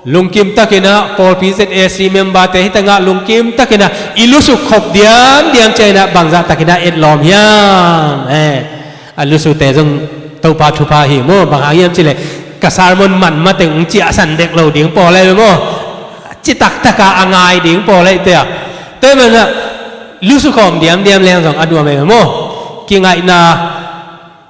lungkim takinah pawlpi Z A C memberte hitangah lungkim takinah i lusuk khop diamdiam cianginah bangzahtakinah etlawm hiam? Eh, a lusute zong Topa thupha hi maw, bang hang hiam cileh ka sermon man mateng hong ciahsan dek lo ding pawl ahi ve maw? Citak taka a ngai ding pawl ahi tea. Tua hi manah lusukhawm diamdiam leng zong a nuam ahi ve maw? Kingaihna,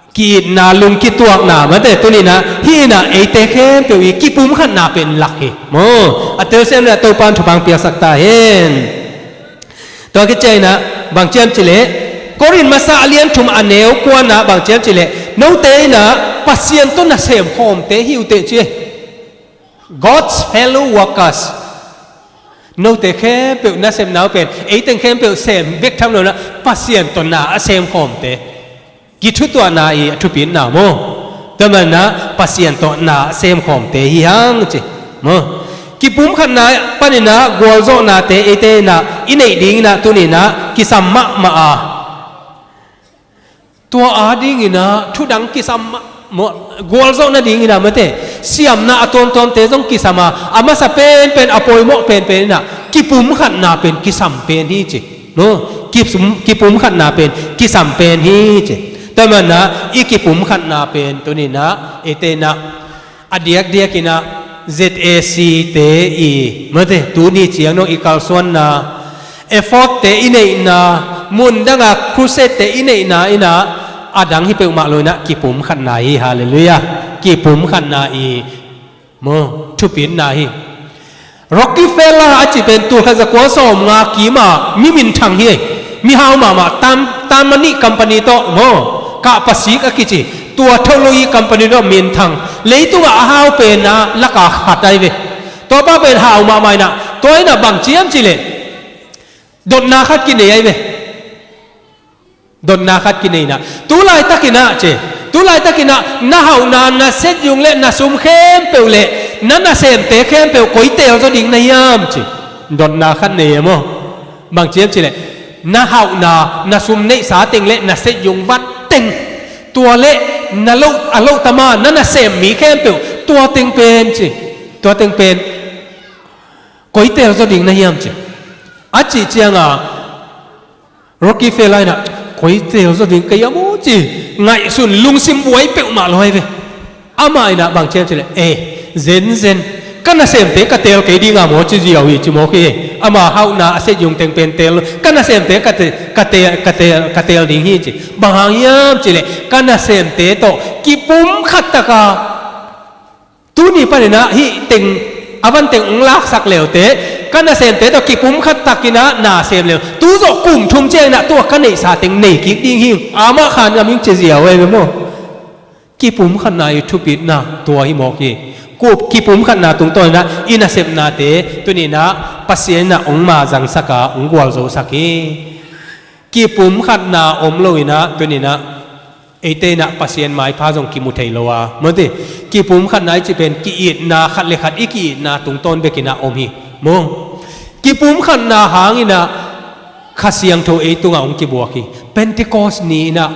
ki-itna, lungkituakna, mate, tuninah hih inah eite khempeuh i kipumkhatna pen lak hi maw? A telsiam le a Topan thupha hong piaksak ta hen. Tua khit cianginah bang ciam cileh, Korin masa a lian thum a neu kuana bang ciam cileh, note inah Pasian tawh nasem khawmte hi uh teh ci. God's fellow workers. Note khempeuh nasepna uh pen eiteng khempeuh sem bek tham lonah Pasian tawh na a sem khawmte. Kithutuahna i a thupitna maw? Tua manah Pasian tawh na a sem khawmte hi hang ci maw? Kipumkhatna paninah gualzawhnate eite inah i neih dinginah tuninah kisam mahmah a, tua a dinginah thudang kisam mah, maw, gualzawhna dinginah, mate, siamna a tuamtuamte zong kisam a, a masa penpen, a pawimawh penpen inah kipumkhatna pen kisam pen hi ci. No? Kipum-, kipumkhatna pen kisam pen hi ci. Tua manah i kipumkhatna pen tuninah eite inah a diakdiakinah Z A C te i, mate, tuni ciang dong i kalsuanna, effort te i neihna, mundanga crusade te i neihna inah a dang hi peuhmah lo inah kipumkhatna hi. Halleluiah. Kipumkhatna i, maw, thupitna hi. Rockefeller a cih pen tulkhat zakua sawmnga kima mi minthang hi. Mihau mahmah, tan, tan manih company tawh, maw, kahpasik a kici, tua tholoyi company tawh minthang, leitungah a hau pena laka khat ahi ve. Tuapa pen hau mahmah inah, tua inah bang ciam cileh, dotna khat kinei ahi ve. Dotna khat kineina. Tulaitakinah ci. Tulaitakinah na hauhna, na setzung le na sum khempeuh le na nasemte khempeuh koi teelzaw ding na hiam ci. Dotna khat nei e maw? Bang ciam cileh, na hauhna, na sum neihsa teng le na setzung vat teng, tua le na loh, a lohtama na nasem mi khempeuh tua teng pen ci. Tua teng pen koi teelzaw ding na hiam ci. A cih cianga Rockefeller inah, koi teelzaw ding kei a maw ci, ngaihsun lungsim buai peuhmah lo ahi ve. Amah inah bang ciam cileh, e, zenzen, ka nasemte ka teel kei dinga maw ci ziau hi ci mawk hi. Ama hauhna a setzung teng pen teel, ka nasemte ka te-, ka teel, ka teel, ka teel ding hi ci. Bang hang hiam cileh, ka nasemte tawh kipumkhat taka tuni paninah hih teng, a van teng hong laksak leute, ka nasemte tawh kipumkhat takinah na sem leu, tuzawh kum thum cianginah tua ka neihsa teng nei kik ding hi. Amah khan ngam ing ci ziau ahi ve maw? Kipumkhatna i thupitna tua hi mawk hi. Kup kipumkhatna tungtawninah i nasepnate tuninah Pasian inah hong mazangsak a, hong gualzosak hi. Kipumkhatna om loinah tuninah Eite inah Pasian maipha zong kimu thei lo a, mawte, kipumkhatna i cih pen ki-itna, khat le khat i ki-itna tungtawn bekinah om hi, maw? Kipumkhatna hanginah Kha Siangtho ei tungah hong kibuak hi. Pentecost ni inah,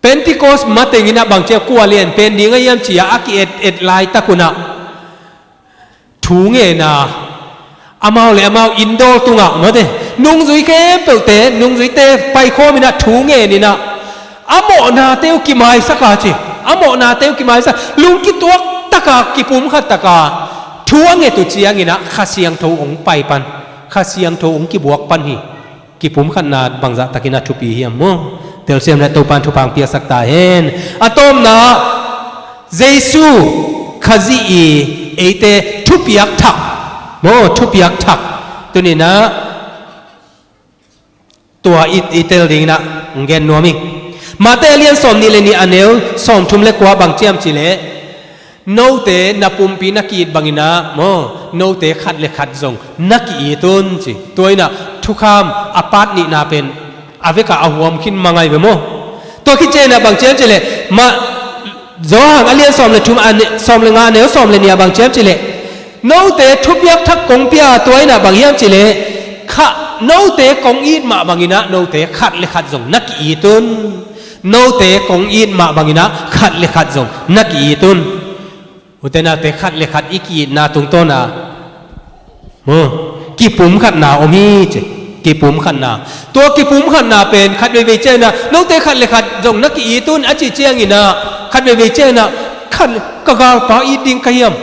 Pentecost mateng inah bang ciah kua lian pen ding a hiam ci-a a ki-et et laitak unah thu ngen a, amau le amau inndawl tungah, mawte, nungzui khempeuhte, nungzuite paikhawm inah thu ngen inah, a mawhnate uh kimaisak a ci, a mawhnate uh kimaisak, lungkituak taka, kipumkhat taka thu a nget uh cianginah Kha Siangtho hong pai pan, Kha Siangtho hong kibuak pan hi. Kipumkhatna bangzah takin a thupi hiam, maw? Telsiam le Topan thupha hong piaksak ta hen. A tawpna, Jesu Khazih i eite thupiak thak, maw, thupiak thak. Tuninah tua i, i tel dinginah hong gen nuam hi. Mate a lian sawm nih le nih a neu sawm thum le kua bang ciam cileh, note na pumpi na ki-it banginah, maw, note khat le khat zong na ki-it un ci. Tua inah thukham a part nihna pen a vekah a huam khin mangai ve, maw? Tua khit cianginah bang ciam cileh, mah, Johan a lian sawm le thum a ne-, sawm le nga a neu sawm le nih ah bang ciam cileh, note thupiak thak kong pia, tua inah bang hiam cileh, kha, note kong it mah banginah note khat le khat zong na ki-it un. Note kong it mah banginah khat le khat zong na ki-it un. Ute naute, khat le khat i ki-itna tungtawna, maw, kipumkhatna om hi ci. Kipumkhatna. Tua kipumkhatna pen khat veivei cianginah note khat le khat zong na ki-it un a cih cianginah khat veivei cianginah khat le, ka galpa it ding ka hiam?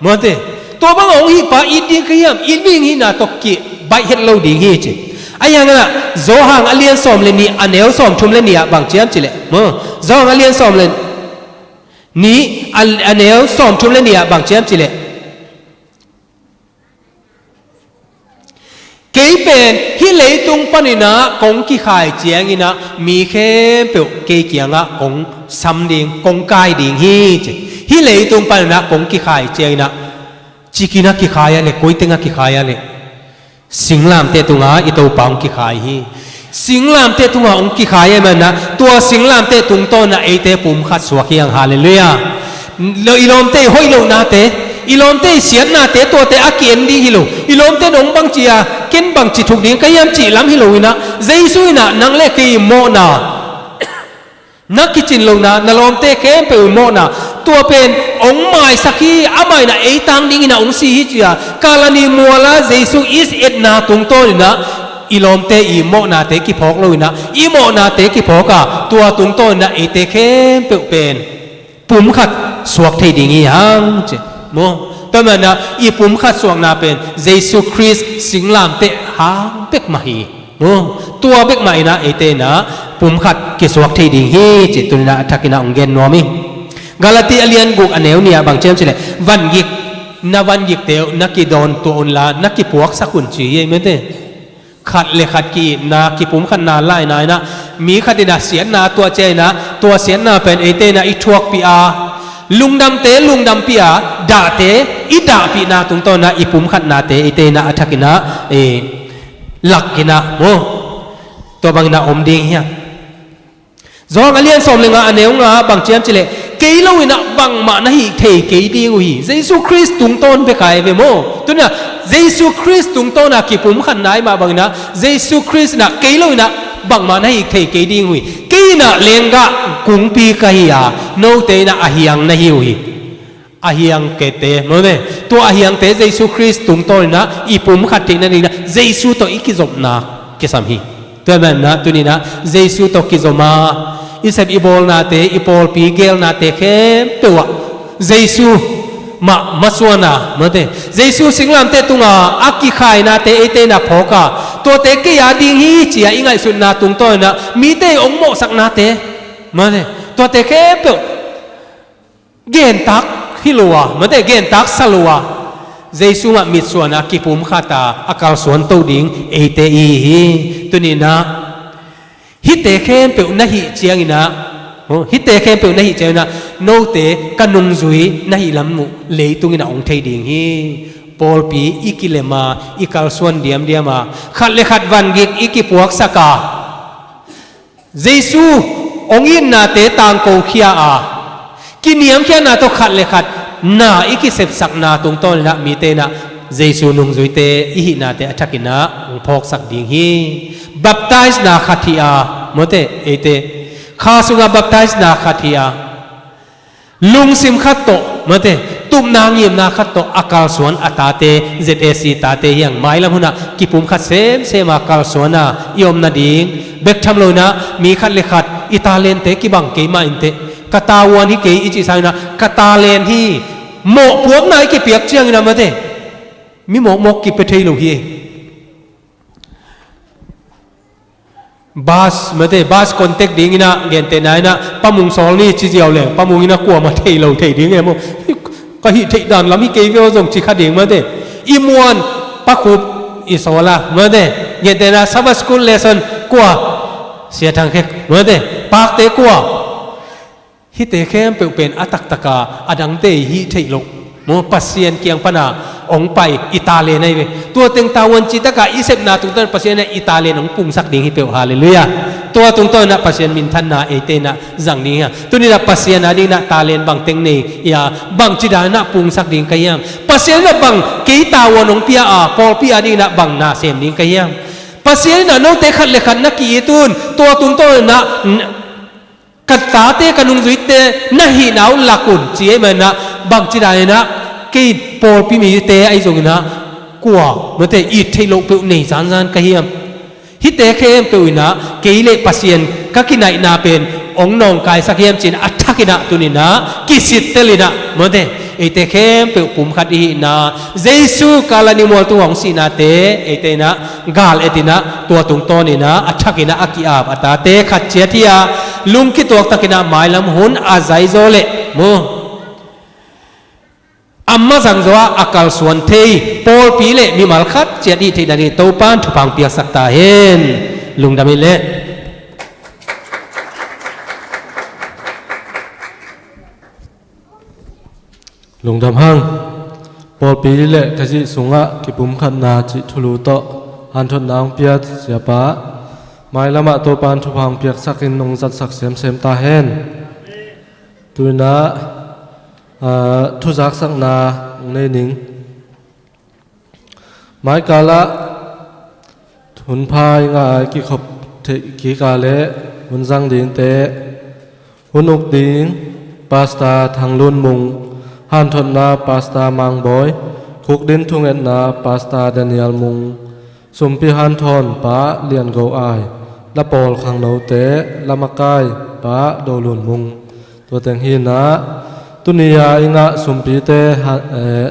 Mawte. Tua banga hong hihpa it ding ka hiam? It ding hihna tawh kibaih het lo ding hi ci. Ahi hanginah Johan a lian sawm le nih a neu sawm thum le nih ah bang ciam cileh, maw, Johan a lian sawm le nih a, a neu sawm thum le nih ah bang ciam cileh, kei pen hih leitung paninah kong kikhai cianginah mi khempeuh kei kiangah kong sam ding, kong kai ding hi ci. Hih leitung paninah kong kikhai cianginah, cikinah kikhai a le, koitengah kikhai a le, singlamteh tunga i Topa hong kikhai hi. Singlamteh tunga hong kikhai ahih maninah tua singlamteh tungtawnah eite pumkhat suak hi hang. Halleluiah. I lawmte i hoih lohnate, i lawmte i siatnate, tuate a ki-en ding hi lo. I lawmte in hong bang ci-a, ken bang ci thuk ding ka hiam cih lam hi loinah, Jesu inah nang le kei i mawhna, na kicin lohna, na lawmte khempeuh i mawhna, tua pen hong maisak hi. Amah inah ei tang dinginah hong si hi ci-a, Kalvari muala Jesu i etna tungtawninah i lawmte i mawhnate kiphawk loinah, i mawhnate kiphawk a, tua tungtawninah eite khempeuh pen pumkhat suak thei ding hi hang ci. Maw? Tua maninah i pumkhat suakna pen Jesu Khrist singlamteh hang bek mah hi. Maw? Tua bek mah inah eite inah pumkhat kisuak thei ding hi ci. Tuninah a thakinah hong gen nuam hi. Galati a lian guk a neu nih ah bang ciam cileh, vangik, na vangikte uh na kidawn tuah unla na kipuaksak un ci hi, ahi mawte. Khat le khat ki-itna, kipumkhatna laina inah, mi khat inah siatna a tuah cianginah, tua siatna pen eite inah i thuakpih a, lungdamte lungdampih a, dahte i dahpihna tungtawnah i pumkhatnate eite inah a thakinah, eh, lakinah, maw, tua banginah om ding hi hang. Johan a lian sawm le nga a neu nga bang ciam cileh, kei loinah bangmah na hih thei kei ding uh hi. Jesu Khrist tungtawn bek a hi ve maw? Tuninah Jesu Khrist tungtawna kipumkhatna ahih mah banginah Jesu Khrist inah kei loinah bangmah na hih thei kei ding uh hi. Kei inah lenggah kungpi ka hi a, note inah a hiang na hi uh hi. A hiangte, mawte, tua a hiangte Jesu Khrist tungtawninah i pumkhat theihna dinginah Jesu tawh i kizopna kisam hi. Tua maninah tuninah Jesu tawh kizom a, i sep i bawlnate, i pawlpi geelnate khempeuh ah Jesu mah masuan a, mawte, Jesu singlamteh tunga a kikhainate eite inah phawk a, tuate kei a ding hi ci-a i ngaihsutna tungtawninah mite i hong mawhsaknate, mawte, tuate khempeuh gentak hi lo a, mawte, gentak sa lo a, Jesu mah mitsuan a kipumkhat a, a kalsuan to ding eite i hi hi. Tuninah hihte khempeuh na hih cianginah, oh, hihte khempeuh na hih cianginah, note ka nungzui na hih lam uh leitung inah hong thei ding hi. Pawlpi i kilem a, i kalsuan diamdiam a, khat le khat vangik i kipuaksak a, Jesu hong itnate tangkokhia a, kiniamkhiatna tawh khat le khat na i kisepsakna tungtawn inah mite inah Jesu nungzuite i hihnate a thakin ah hong phawksak ding hi. Baptizena khat hi a, mawte, eite kha sungah baptizena khat hi a, lungsim khat tawh, mawte, tupna ngimna khat tawh a kalsuan a tate, Z A C tate hiang mailam hunah kipum khat semsem a kalsuan a i om nading bek tham lo inah mi khat le khat i talente kibang kei mah inteh, ka tavuan hi kei i cih sang inah ka talent hi, mawhpuakna i kipiak ciang inah, mawte, mi mawkmawk kipia thei lo hi. Bus, mawte, bus contact ding inah, gentehna inah Pa Mung sawl ni ci ziau leng Pa Mung inah kuamah thei lo thei ding e maw? Ka hih theih dan lam hi kei ve aw zong ci kha ding, mawte. I muan Pa Khup i sawl a, mawte, gentehna Sabbath School lesson kua, Sia Thang Khek, mawte, Pakte kua. Hihte khempeuh pen a taktaka a dangte i hih theih loh maw, Pasian kiang pana hong pai i talent ahi ve. Tua teng tavuan citaka i sepna tungtawn Pasian inah i talent hong pungsak ding hi peuh. Halleluiah. Tua tungtawn inah Pasian minthanna eite inah zang ding hi a. Tuni inah Pasian a ding inah talent bang teng nei i a, bangci dan inah pungsak ding ka hiam? Pasian inah bang kei tavuan hong pia a, pawlpi a ding inah bang na sem ding ka hiam? Pasian inah note khat le khat na ki-it un, tua tungtawn inah ka tate, ka nungzuite na hihna uh lak un ci ahih manin ah, bangci dan inah kei pawlpi mite ahi zongin ah kua, mawte, it theih loh peuh nei zanzan ka hiam? Hihte khempeuh inah kei le Pasian ka kinaihna pen hong nawngkaisak hiam ci-in a thakin ah tuni inah kisittel inah, mawte, eite khempeuh pumkhat i hihna, Jesu kal a ni mual tung hong sihnate eite inah gal et inah tua tungtawn inah a thakin ah a ki-ap a tate khat ciat hi a, lungkituak takin ah mailam hun a zaizaw leh mu a mazangzaw ah a kalsuan thei pawlpi le mimal khat ciat i hih theih nading Topa'n thupha hong piaksak ta hen. Lungdam hi leh. Lungdam hang. Pawlpi le Khazih sungah kipumkhatna cih thulu tawh hanthotna hong pia Siapa, mailam ah Topa'n thupha hong piaksakin hong zatsak semsem ta hen. Tu inah, aa, thuzaksakna hong nei ning. Maikal ah hun pha i ngah a i kikhop theih kik a leh hun zang dingte, hun uk ding Pastor Thang Lun Mung, hanthotna Pastor Mang Bawi, khukdin thungetna Pastor Daniel Mung, sumpi hanthawn Pa Lian Go Ai, la pawl khangnote, la makai Pa Do Lun Mung. Tua teng hi inah tuni a i ngah sumpite ha-, eh,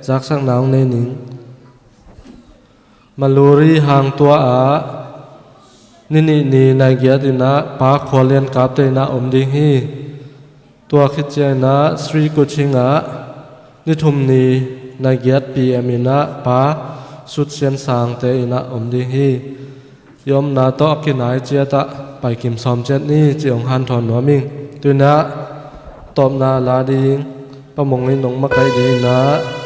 Zaksakna hong nei ning. Maluri hang tua ah ni nih ni nai giat inah Pa Khua Lian Kapte inah om ding hi. Tua khit ciang inah Sri Kuching ah ni thum ni nai giat P M inah Pa Sut Sian Sangte inah om ding hi. I omna tawh a kinai ciat ah paikim sawm ciat ni ci hong hanthawn nuam ing. Tu inah tawpna la ding Pa Mung in hong makaih ding inah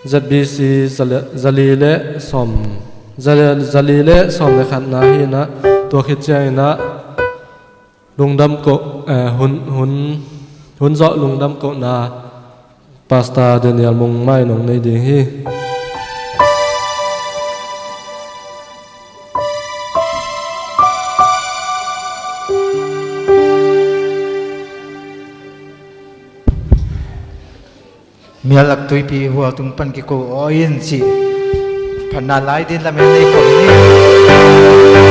Z B C zali, zali le sawm, zali, zali le sawm le khatna hi inah tua khit ciang inah lungdam koh, eh, hun, hun, hun zawh lungdam kohna Pastor Daniel Mung mah in hong nei ding hi. Mial lak tuipi hual tung pan kiko aw in ci. Phatna lai din lamen nei khawm ni.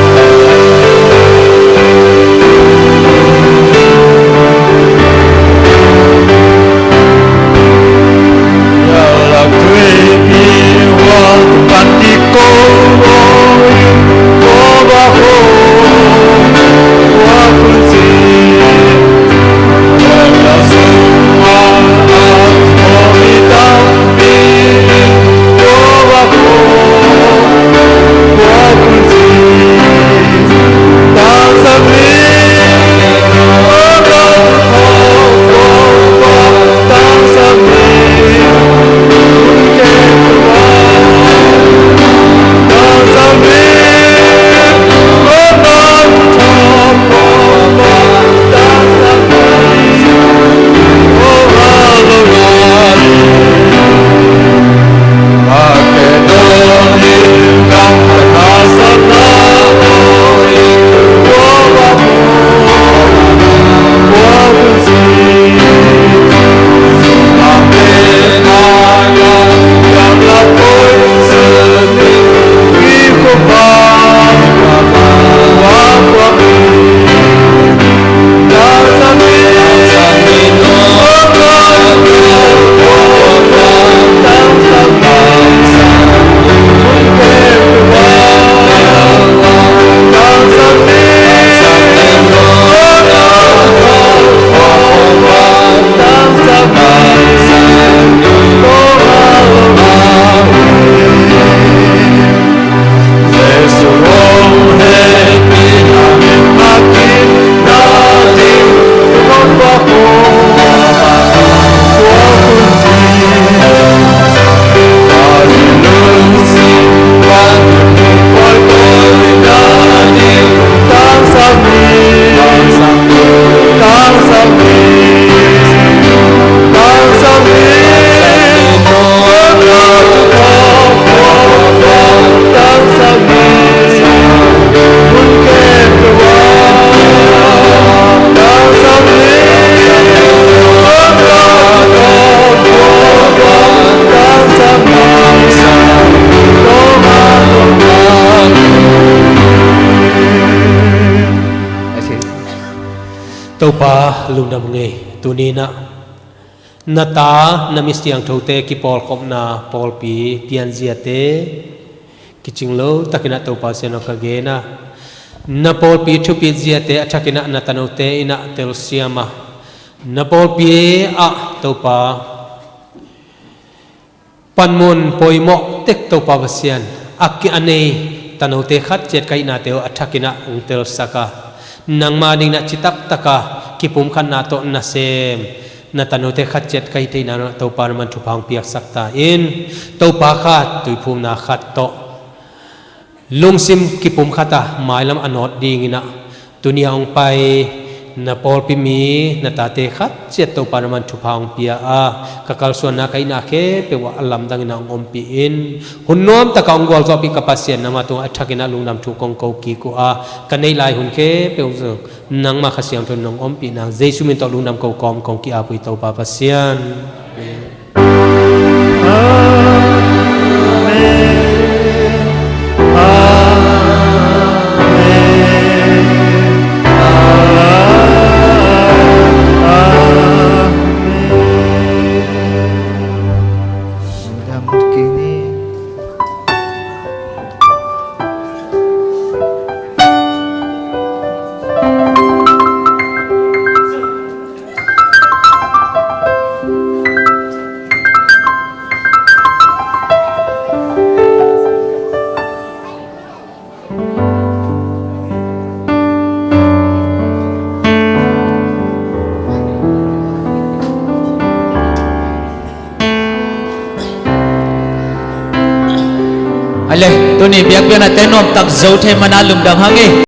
Topa lungdam ngei. Tuni-in ah na ta, na mi siangthote kipawlkhopna pawlpi pianziate kicing lo takin ah Topa siangtho ka gen a, na pawlpi thupit ziate a thakin ah na tanote in ah telsiam a, na pawlpi ah Topa panmun poimawh tek Topa Pasian, a ki a nei tanote khat ciat ka hihnate uh a thakin ah hong telsak a, nangma dingin ah citaktak a kipumkhatna tawh nasem na tanote khat ciat ka hih theihna Topa na man thupha hong piaksak ta in. Topa khat, tuiphumna khat tawh lungsim kipumkhat a mailam a nawt dingin ah tuni a hong pai na pawlpi mi, na tate khat ciat Topa na man thupha hong pia a, ka kalsuanna ka hihna khempeuh ah a lamdangin ah hong ompih in. Hun nuamtak a hong gualzawhpih ka Pasian, nangma tungah a thakin ah lungdam thu kong ko kik uh a, ka neih lai hun khempeuh zong nangma Kha Siangtho in hong ompih nang Jesu min tawh lungdam ko kawm kong ki-ap uh hi Topa Pasian. Amen. Amen. Amen. Ai le, tuni biakpiaknate nuamtak zo thei mana lungdam hang e.